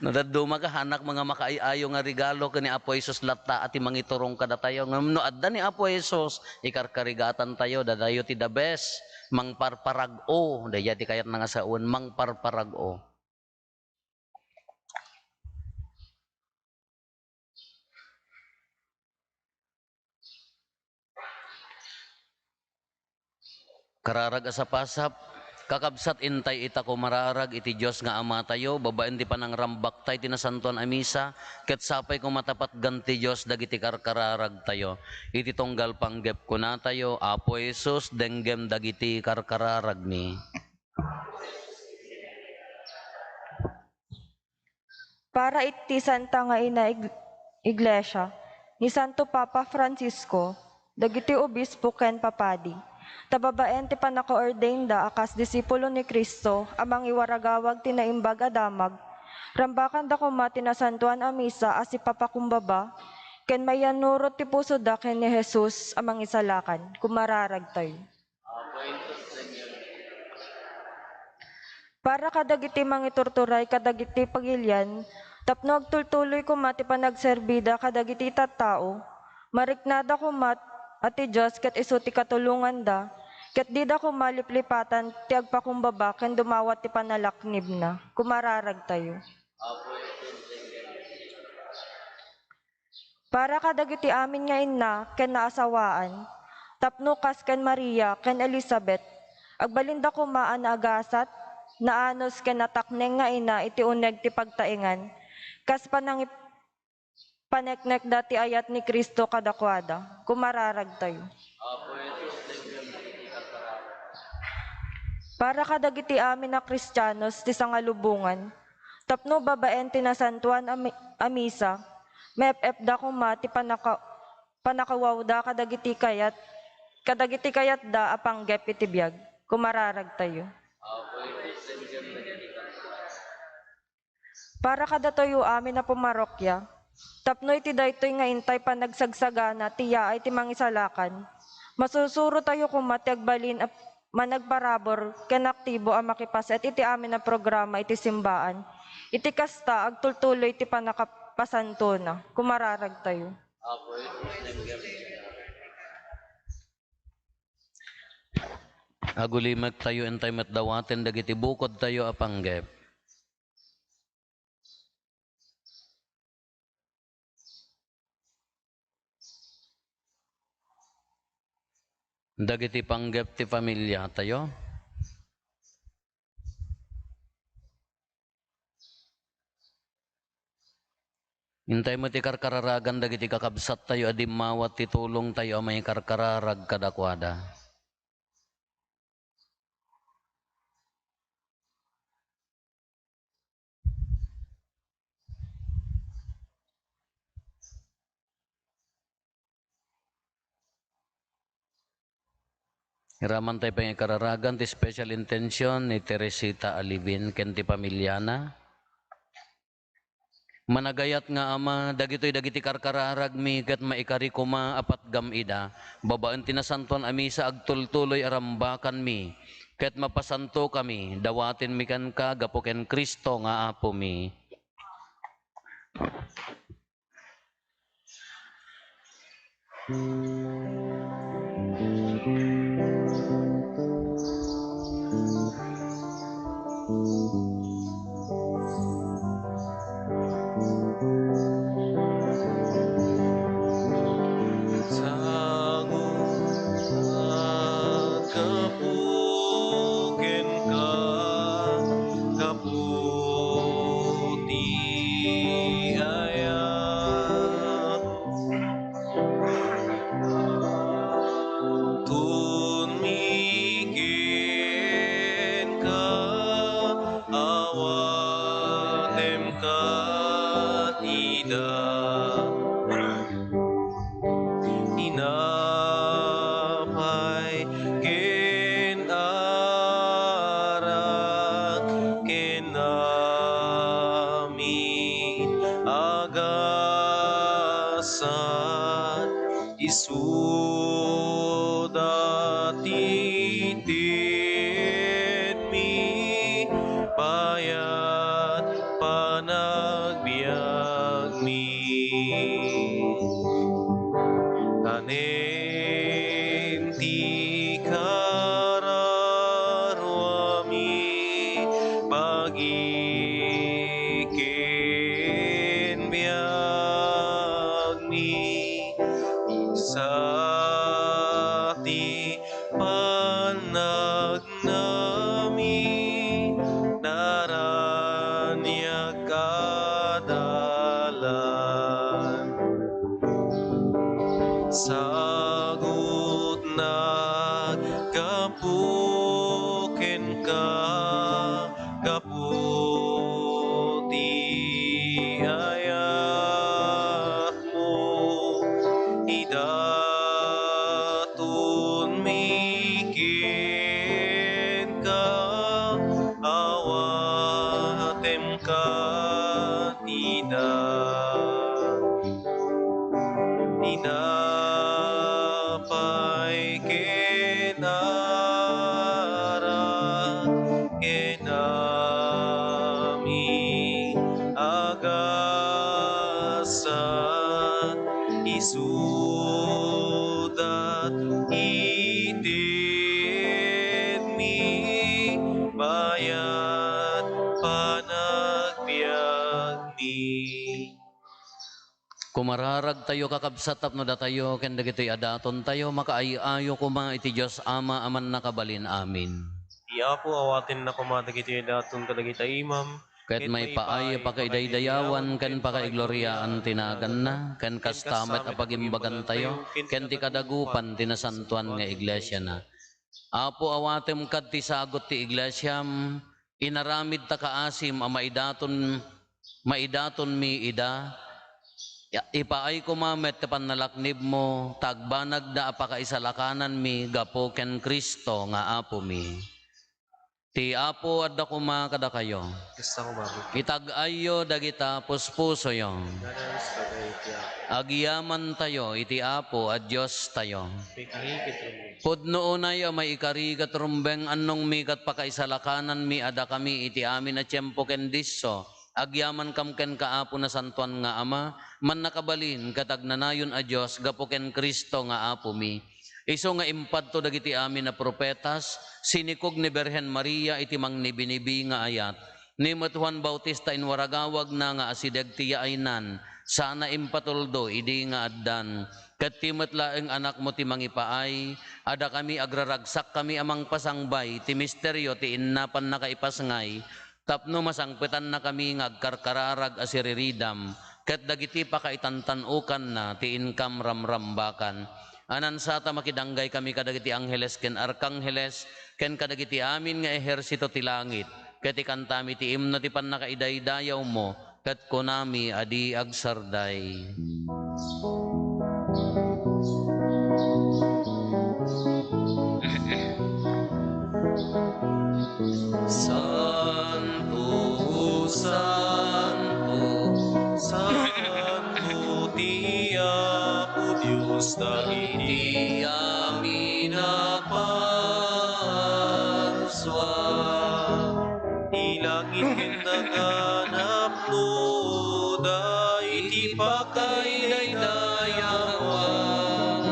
No dadduma ka hanak mga makaay-ayo nga regalo ken ni Apo Jesus latta a ti mangiturong kadatayo. Ngem no adda ni Apo Jesus, ikarkarigatan tayo, dadayo ti the best. Mangparparag-o. Daydiay ti kayatna nga sawen, mangparparag-o. Kararag a sapasap, kakabsat, intay ita kumararag iti Dios nga Amatayo, babaen ti panangrambakta iti Nasantoan a Misa, ket sapay koma ta patgan ti Dios dagiti karkararagtayo. Iti tunggal panggep kunatayo, Apo Jesus, denggem dagiti karkararagmi. Para iti Santa nga Ina Ig-, Iglesia, ni Santo Papa Francisco, dagiti obispo ken papadi, ta babaen ti pannaka-ordainda a kas disipulo ni Cristo a mangiwaragawag ti Naimbag a Damag, rambakanda koma ti Nasantoan a Misa a sipapakumbaba ken maiyannurot ti pusoda ken ni Jesus a Mangisalakan. Kumararagtayo. Para kadagiti mangiturturay kadagiti pagilian, tapno agtultuloy koma ti panagserbida kadagiti tattao, mariknada koma a ti Dios ket isu ti katulonganda, ket dida koma liplipatan ti agpakumbaba ken dumawat ti panalaknibna. Kumararagtayo. Para kadagiti amin nga inna ken naasawaan, tapno kas ken Maria ken Elisabet, agbalinda koma a naagasat, naanus ken natakneng nga ina iti uneg ti pagtaengan, kas panangip-, paneknekda ti ayat ni Cristo kadakuada. Kumararagtayo. Para kadagiti amin a Kristianos ti sangalubongan, tapno babaen ti nasantoan a mi-, a misa, maep-epda koma ti panaka-, panakawawda kadagiti kayat, kadagiti kayatda a panggep iti biag. Kumararagtayo. Para kadatoyo amin a pumarokia, tapno iti daytoy nga intay panagsagsagana ti yaay ti Mangisalakan, masusurotayo koma ti agbalin a managparabur ken aktibo a makipaset iti amin a programa iti simbaan. Iti kasta, agtultuloy ti pannakapasantona. Kumararagtayo. Agulimektayo intay met dawaten dagiti bukodtayo a panggep. Dagiti panggep ti familiatayo. Intay met ti karkararagan dagiti kakabsattayo a dimmawat ti tulongtayo a maikarkararag kadakuada. Iraman tayo pangikararagan ti special intention ni Teresita Alibin ken ti pamiliana. Managayat nga Ama, dagitoy dagiti karkararagmi ket maikari koma a patgam ida, babaen ti nasantoan a misa agtultuloy a rambakanmi, ket mapasantokami, dawatenmi kenka gapu ken Cristo nga Apomi. Sango, gapu kenka, gapu ti ayat. Tunmi kenka, awatem kat ida. Tinapay ken arak ken amin a gasat, isuda ti itedmi, bayat panagbiagmi. Kanen ti kararuami, pagi ken biagmi, sa ti panagnami, naraniag a dalan. Sagutnak gapu kenka, gapu ti ayatmo, idatonmi kenka, awatem kat ida. Tinapay ken arak ken amin a gasat, isuda ti itedmi, bayat panagbiagmi. Kumararagtayo, kakabsat, tapno datayo ken dagitoy a datontayo makaay-ayo koma iti Dios Ama a Mannakabalin. Amin. Ti Apo awatenna koma dagitoy a daton kadagiti imam, ket maipaay a pakaidaydayawan ken pakaigloriaan ti naganna, ken kasta met a pagimbagantayo ken ti kadagupan ti nasantoan nga iglesiana. Apo, awatem kad ti sagut ti iglesiam, inaramidta kaasim a maidaton, maidatonmi ida. Ya, ipaay koma met ti pannalaknibmo, ta agbanagda a pakaisalakananmi gapu ken Cristo nga Apomi. Ti Apo adda koma kadakayo. Kasta koma. Itag-ayyo dagita puspusoyo. Nanalis kadayta. Agyamantayo iti Apo a Diostayo. Pikngi ket rummi. Pudno unay a maikari ket rumbeng, annongmi ket pakaisalakananmi a dakami iti amin a tiempo ken disso. Agyamankam kenka, Apo, Nasantoan nga Ama, Mannakabalin ket Agnanayon a Dios, gapu ken Cristo nga Apomi. Isu nga impadto dagiti amin a profetas, sinikog ni Birhen Maria iti mangnibinibi nga ayat. Ni met Juan Bautista inwaragawagna nga asideg ti yaaynan, sana impatuldo idi nga addan. Ket ti met laeng anakmo ti mangipaay, a dakami agraragsakkami a mangpasangbay ti misterio ti inna pannakaipasngay, tapno masangpetannakami nga agkarkararag a siriridam, ket dagiti pakaitantan-okanna ti inkam ramrambakan. Anansata makidanggay kami kadagiti angheles ken arkangheles, ken kadagiti amin nga ehersito ti langit, ket ikantami ti imno ti pannakaidaydayawmo, ket kunami a di agsarday. Santo, santo, santo ti Apo Dios dagiti amin a parsua. Ti langit ken daga napnoda iti pakaidaydayawan.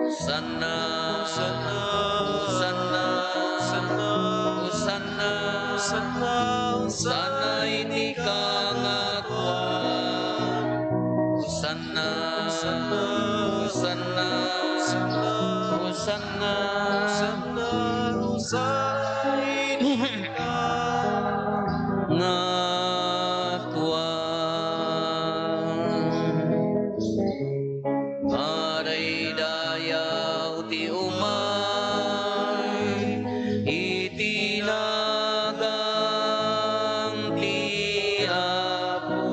Hosanna, Hosanna, Hosanna, Hosanna, Hosanna, Hosanna iti kangatoan. Hosanna, Hosanna, Hosanna, Hosanna, Hosanna iti kangatoan. Madaydayaw ti umay iti nagan ti Apo.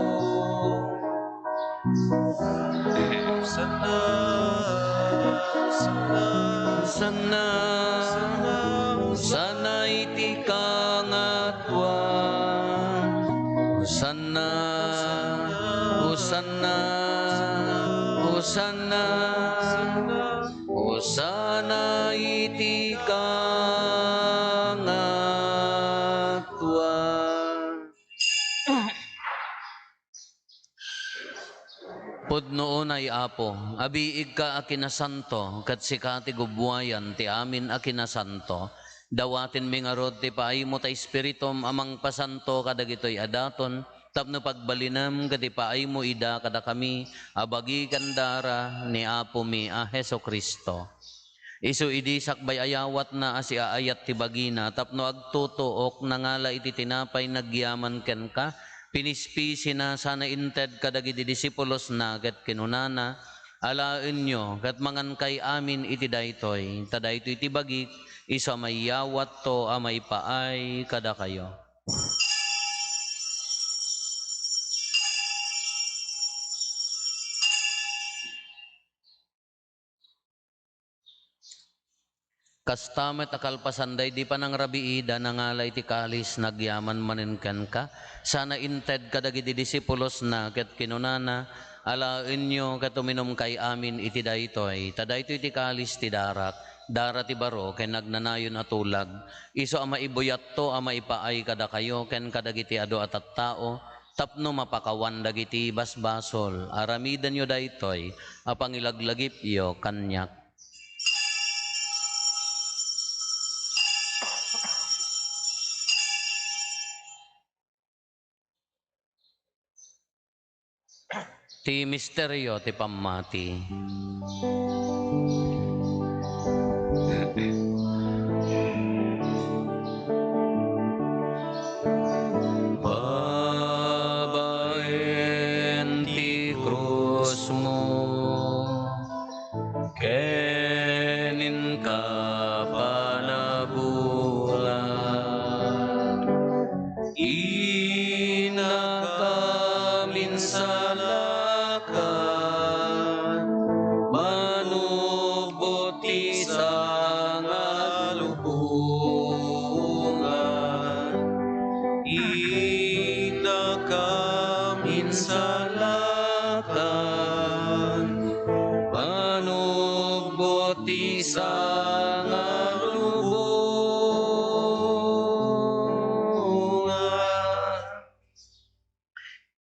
Hosanna, Hosanna, Hosanna, Hosanna iti kangatoan. Hosanna, Hosanna, Hosanna, Hosanna iti kangatoan. Pudno unay, Apo, a biigka a kinasanto, ket sika ti gubbuayan ti amin a kinasanto. Dawatenmi ngarud ti paaymo ta Espiritum a mangpasanto kadagitoy a daton, tapno pagbalinem ket ipaaymo ida kadakami a bagi ken dara ni Apomi a Jesu-Cristo. Isu idi sakbay a yawatna a siaayat ti bagina tapno agtutuok, nangala iti tinapay nagyaman kenka, pinispisina sana inted kadagiti disipulosna ket kinunana, "Alaenyo ket mangankay amin iti daytoy, ta daytoy ti bagik, isu a mayawatto a maipaay kadakayo." Kasta met a kalpasan daydi panangrabiida, nangala iti kalis, nagyaman manen kenka, sana inted kadagiti disipulosna, ket kinunana, "Alaenyo ket uminumkay amin iti daytoy, ta daytoy ti kalis ti darak, dara ti baro ken agnanayon a tulag, isu a maibuyatto a maipaay kadakayo ken kadagiti adu a tattao, tapno mapakawan dagiti basbasol. Aramidenyo daytoy a pangilaglagipyo kaniak." Ti misterio ti pammati. Babaen ti krusmo ken inka panabulag, inakam insalakan, manugbot ti sangalubongan. Inakam insalakan, manugbot ti sangalubongan.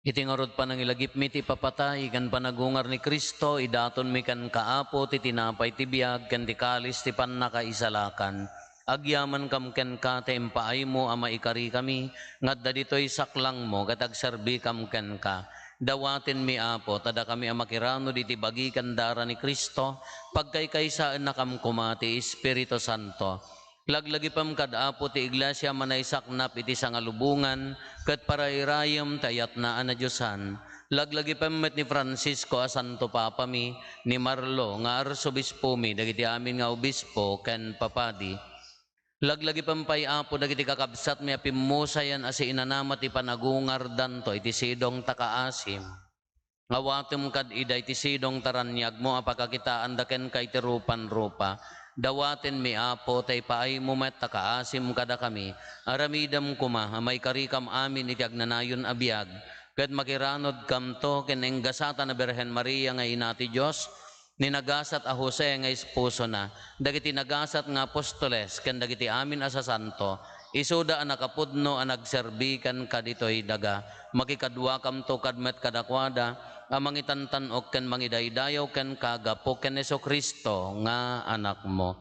Iti ngarud panangilagipmi ti ipapatay ken panagungar ni Cristo, idatonmi kenka, Apo, ti tinapay ti biag ken ti kalis ti pannakaisalakan. Agyamankam kenka ta impaaymo a maikarikami nga adda ditoy saklangmo ket agserbikam kenka. Dawatenmi, Apo, ta dakami a makiranud iti bagi ken dara ni Cristo, pagkaykaysaennakam koma ti Espiritu Santo. Laglagipem kad Apo ti iglesia a manaisaknap iti sangalubongan ket parairayem ti ayatna a nadiosan. Laglagipem met ni Francisco a Santo Papami, ni Marlo nga Arsobispomi, dagiti amin nga obispo ken papadi. Laglagipem pay, Apo, dagiti kakabsatmi a pimmusayan a siinanama ti panagungardanto iti sidong ta kaasim. Awatem kad ida iti sidong ta raniagmo a pakakitaanda kenka iti rupan-rupa. Dawatenmi, Apo, ta ipaaymo met ta kaasim kadakami. Aramidem koma a maikarikam amin iti agnanayon a biag, ket makiranudkamto ken naenggasatan a Birhen Maria nga Ina ti Dios, ni nagasat a Jose nga esposona, dagiti nagasat nga apostoles, ken dagiti amin a sasanto, isuda a nakapudno a nagserbi kenka ditoy daga. Makikaduakamto kad-, met kadakuada a mangitantan-ok ken mangidaydayaw kenka gapu ken Jesu-Cristo nga Anakmo.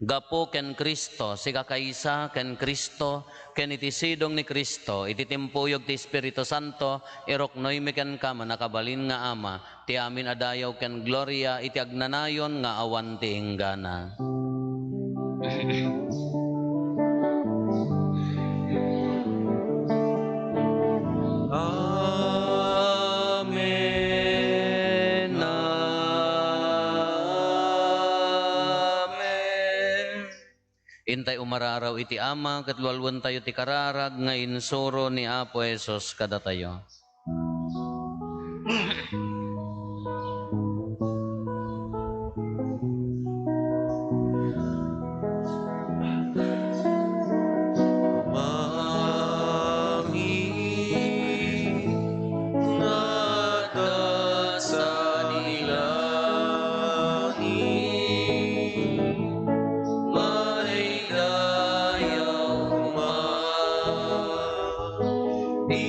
Gapu ken Cristo, sikakaysa ken Cristo, ken iti sidong ni Cristo, iti timpuyog ti Espiritu Santo, iruknoymi kenka, mannakabalin nga Ama, ti amin a dayaw ken gloria iti agnanayon nga awan ti inggana. Amen. Amen. Intay umararaw iti Ama, ket lualuentayo ti kararag nga insuro ni Apo Jesus kadatayo. Amin nga adda sadi langit, madaydayaw koma ti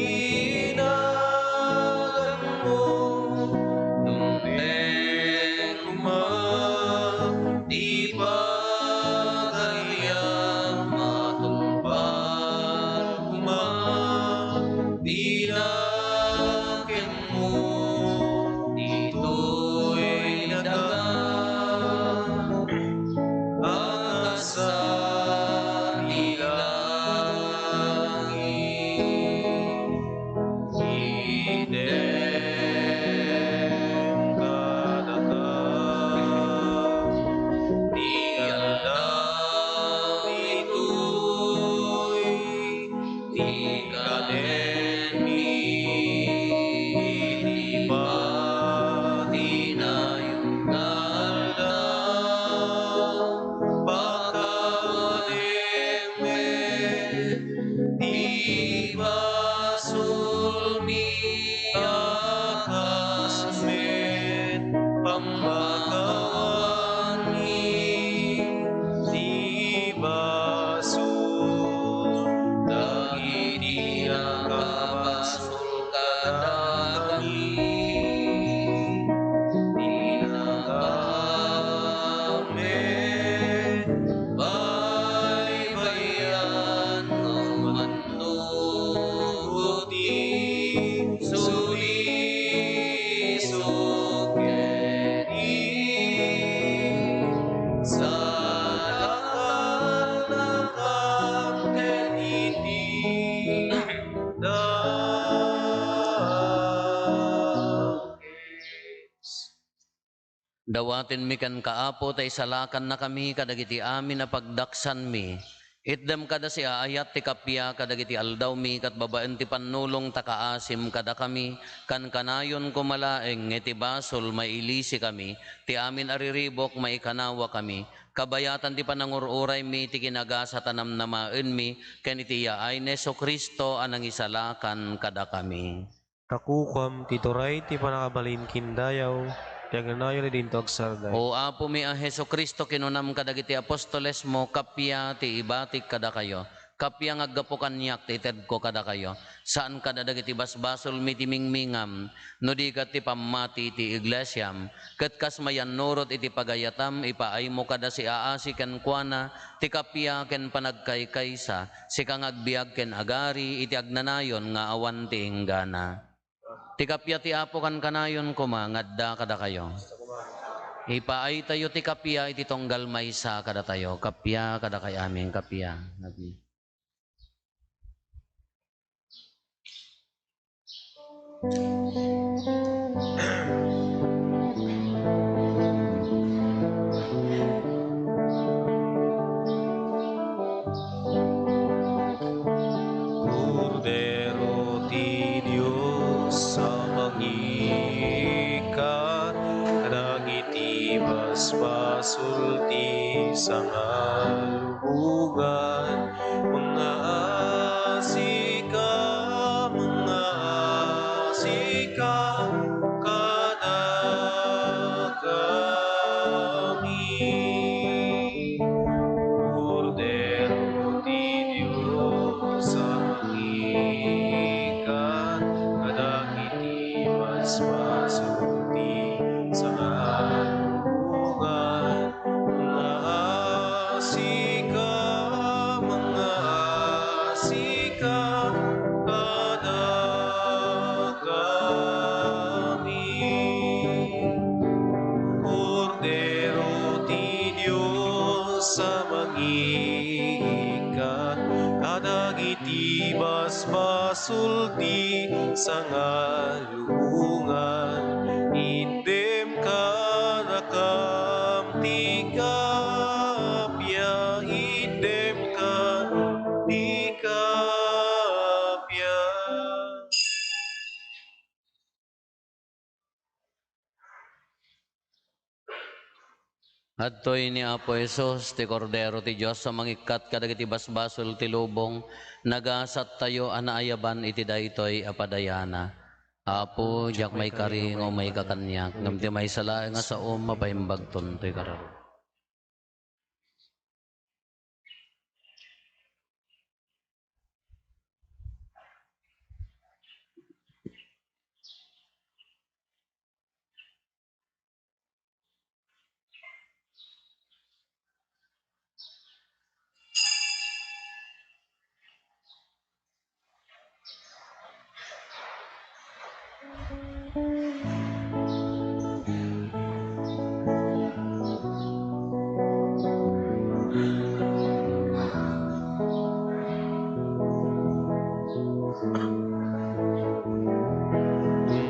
naganmo, dumteng koma ti pagariam, matungpal koma ti nakenmo ditoy daga a kas iti langit. Itedka kadaka ti aldaw ditoy, ti kadenmi iti patinayon nga aldaw. Pakawanem met ti basolmi a kas met pammakawanmi ti basol dagiti nakabasol kadakami. Ti nakaammo, baybay-an nga umannurot ti sulisok ken insarakannakam ket iti dakes. Dawatenmi kenka, Apo, ta isalakannakami kadagiti amin a pagdaksanmi. Itdem kada siaayat ti kappia kadagiti aldawmi, ket babaen ti pannulong ta kaasim kadakami, kankanayon koma laeng nga iti basol mailisikami, ti amin a riribuk maikanawakami, kabayatan ti panangur-uraymi ti kinagasat a namnamaenmi, ken iti yaay ni Jesu-Cristo a nangisalakan kadakami. Ta kukam ti turay ti pannakabalin ken dayaw, ti agnanayon nga dinto agsardeng. O Apomi a Jesu-Cristo, kinunam kadagiti apostolesmo, kappia ti ibatik kadakayo, kappia nga aggapu kaniak ti itedko kadakayo. Saan kada dagiti basbasolmi ti mingmingam, no di ket ti pammati ti iglesiam, ket kas mayannurot iti pagayatam, ipaaymo kada siaasi kenkuana ti kappia ken panagkaykaysa, sika nga agbiag ken agari iti agnanayon nga awan ti inggana. Ti kappia ti Apo kankanayon koma nga adda kadakayo. Ipaaytayo ti kappia iti tunggal maysa kadatayo. Kappia kadakay amin, kappia. Kappia. Kordero ti Dios a mangikkat kadagiti basbas Sulti sangalubogan, mangngaasika, mangngaasika kadakami. Kordero ti Dios a mangikan kadagiti basbasol ti sangalubogan. Mangngaasika, mangngaasika kadakami. Kordero ti Dios a mangikan kadagiti basbasol ti sangalubogan. Itdem kadakam ti kappia, itdem ka ti kappia. Adtoy ni Apo Jesus, ti Kordero ti Dios a mangikkat kadagiti basbasol ti lubong. Nagasattayo a naayaban iti daytoy a padayana. Apo, diak maikari nga umayka kaniak, ngem ti maysa laeng a saom, mapaimbagton toy kararua.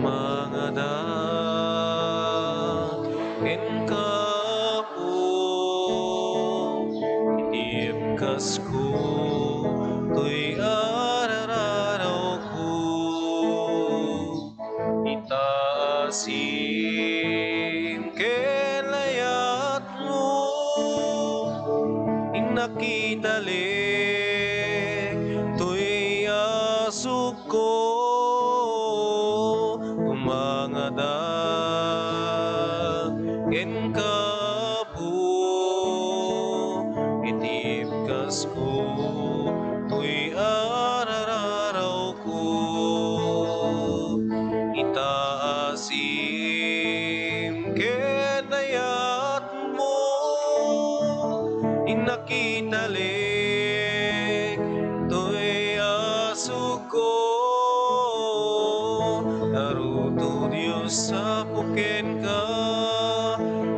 Mangada kenka, Apo, iti ibkasko, toy ar-arawko. Itaasim ken layatmo, innak italik toy asukko. Mangada kenka, Apo, iti ibkasko, toy ar-arawko. Itaasim ken layatmo, innak italik toy asukko. Ngarud, O Dios, Apo kenka,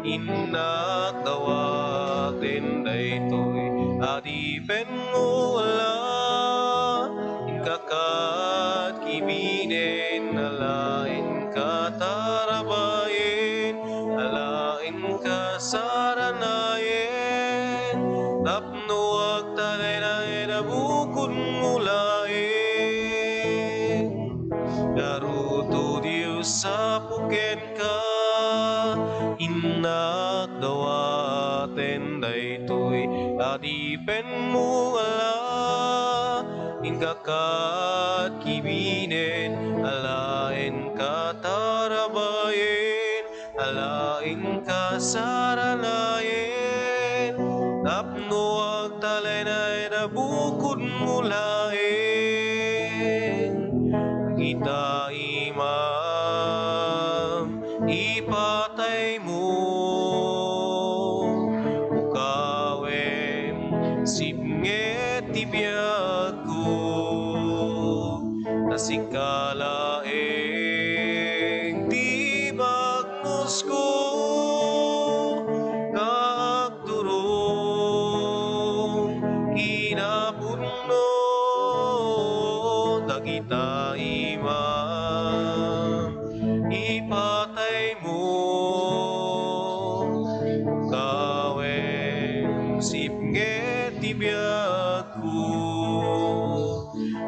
innak dawaten daytoy a dipenmo, ala inka kadkibinen, ala inka tarabayen, ala inka saranayen, tapno agtalinaed a bukodmo laeng. Ngarud, O Dios, Apo kenka, innak dawaten daytoy a dipenmo, ala inka kadkibinen, ala inka tarabayen, ala inka saranayen, tapno agtalinaed a bukodmo laeng. Dagita imam, ipataymo, ukawem, sipnget ti biagko. Ta sika laeng ti bagnosko nga agturong kinapudno. Dagita imam, ipataymo, ukawem, sipnget ti biagko.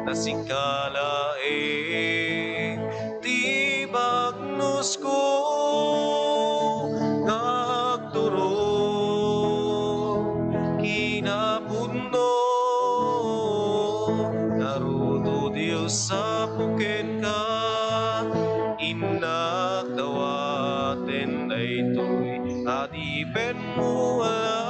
Ta sika laeng ti bagnosko nga agturong Sapu kenka, innak dawaten daytoy adipenmo a la,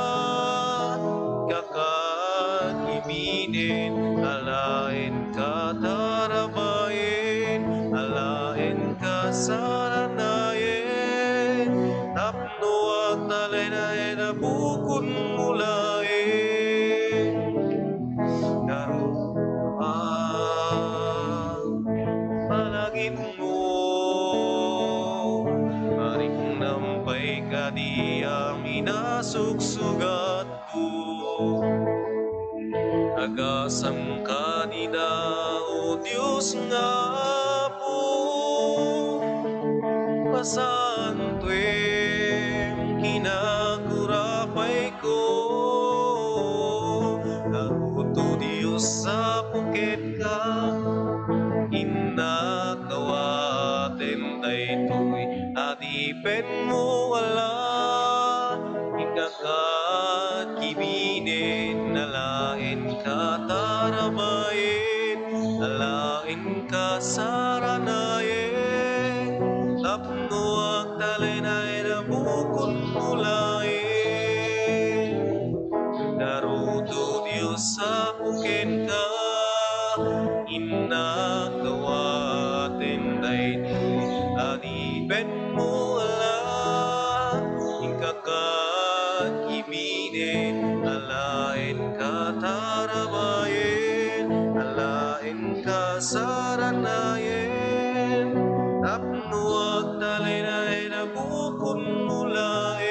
kakakibinen, alaen katarabayen, alaen kasaranayen, tapno agtalinayen a bukodmo laeng. Ngarud, ah, malagipmo, mariknam pay kadi a minasuksugatmo. Agasam kadi da, O Dios nga Apo, pasantoem, kinakurapay ko, ngarud, O Dios, sapu kenka, innak dawaten daytoy adipenmo a la, innak kakibinen, alaen katarabayen, alaen kasaranayen, tapno agtalinayen a bukodmo laeng. Ngarud, O Dios, sapu kenka, innak dawaten daytoy adipenmo a la, inka kakibinen, alaen katarabayen, alaen kasaranayen, tapno agtalinayen a bukodmo laeng.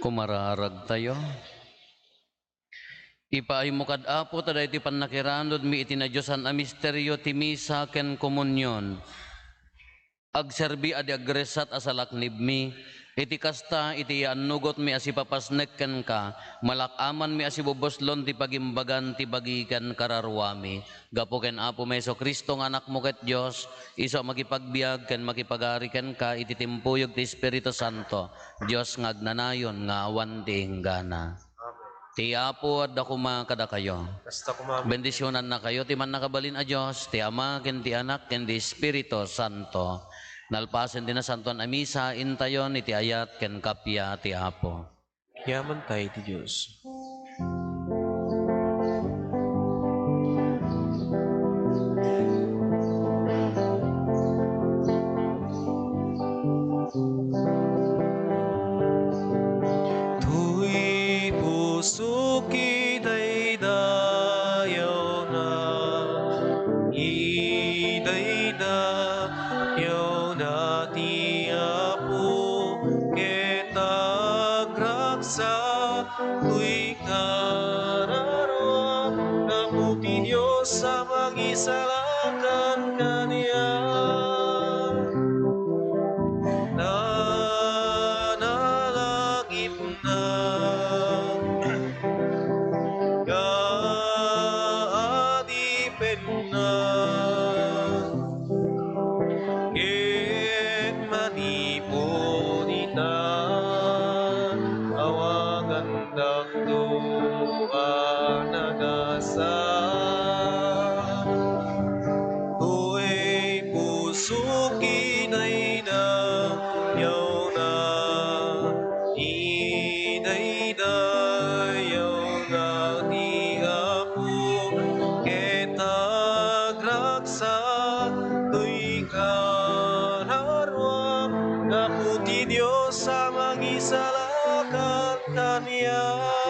Kumararagtayo. Ipaaymo kad, Apo, ta daytoy pannakiranudmi iti nadiosan a misterio ti misa ken komunion. Agserbi a di agresat a salaknibmi. Iti kasta, iti yaannugotmi a sipapasnek kenka, malak-amanmi a sibubuslon ti pagimbagan ti bagi ken kararuami. Gapu ken Apomi Jesu-Cristo nga Anakmo ket Dios, isu a makipagbiag ken makipagari kenka iti timpuyog ti Espiritu Santo, Dios nga agnanayon nga awan ti inggana. Amen. Ti Apo adda koma kadakayo. Kasta koma. Bendisionannakayo ti Mannakabalin a Dios, ti Ama, ken ti Anak, ken ti Espiritu Santo. Nalpasen ti Nasantoan a Misa, intayon iti ayat ken kappia ti Apo. Yaman tayo ti Dios. Toy pusok idaydayawna, idaydayawna ti Apo, ket agragsak toy kararuam, gapu ti Dios a mangisalakan kaniak. Nanalagipna nga adipenna. Ket manipud ita, awagandakto a nagasat. Toy pusok idaydayawna, idaydayawna ti Apo, ket agragsak toy kararuam, gapu ti Dios a mangisalakan kaniak.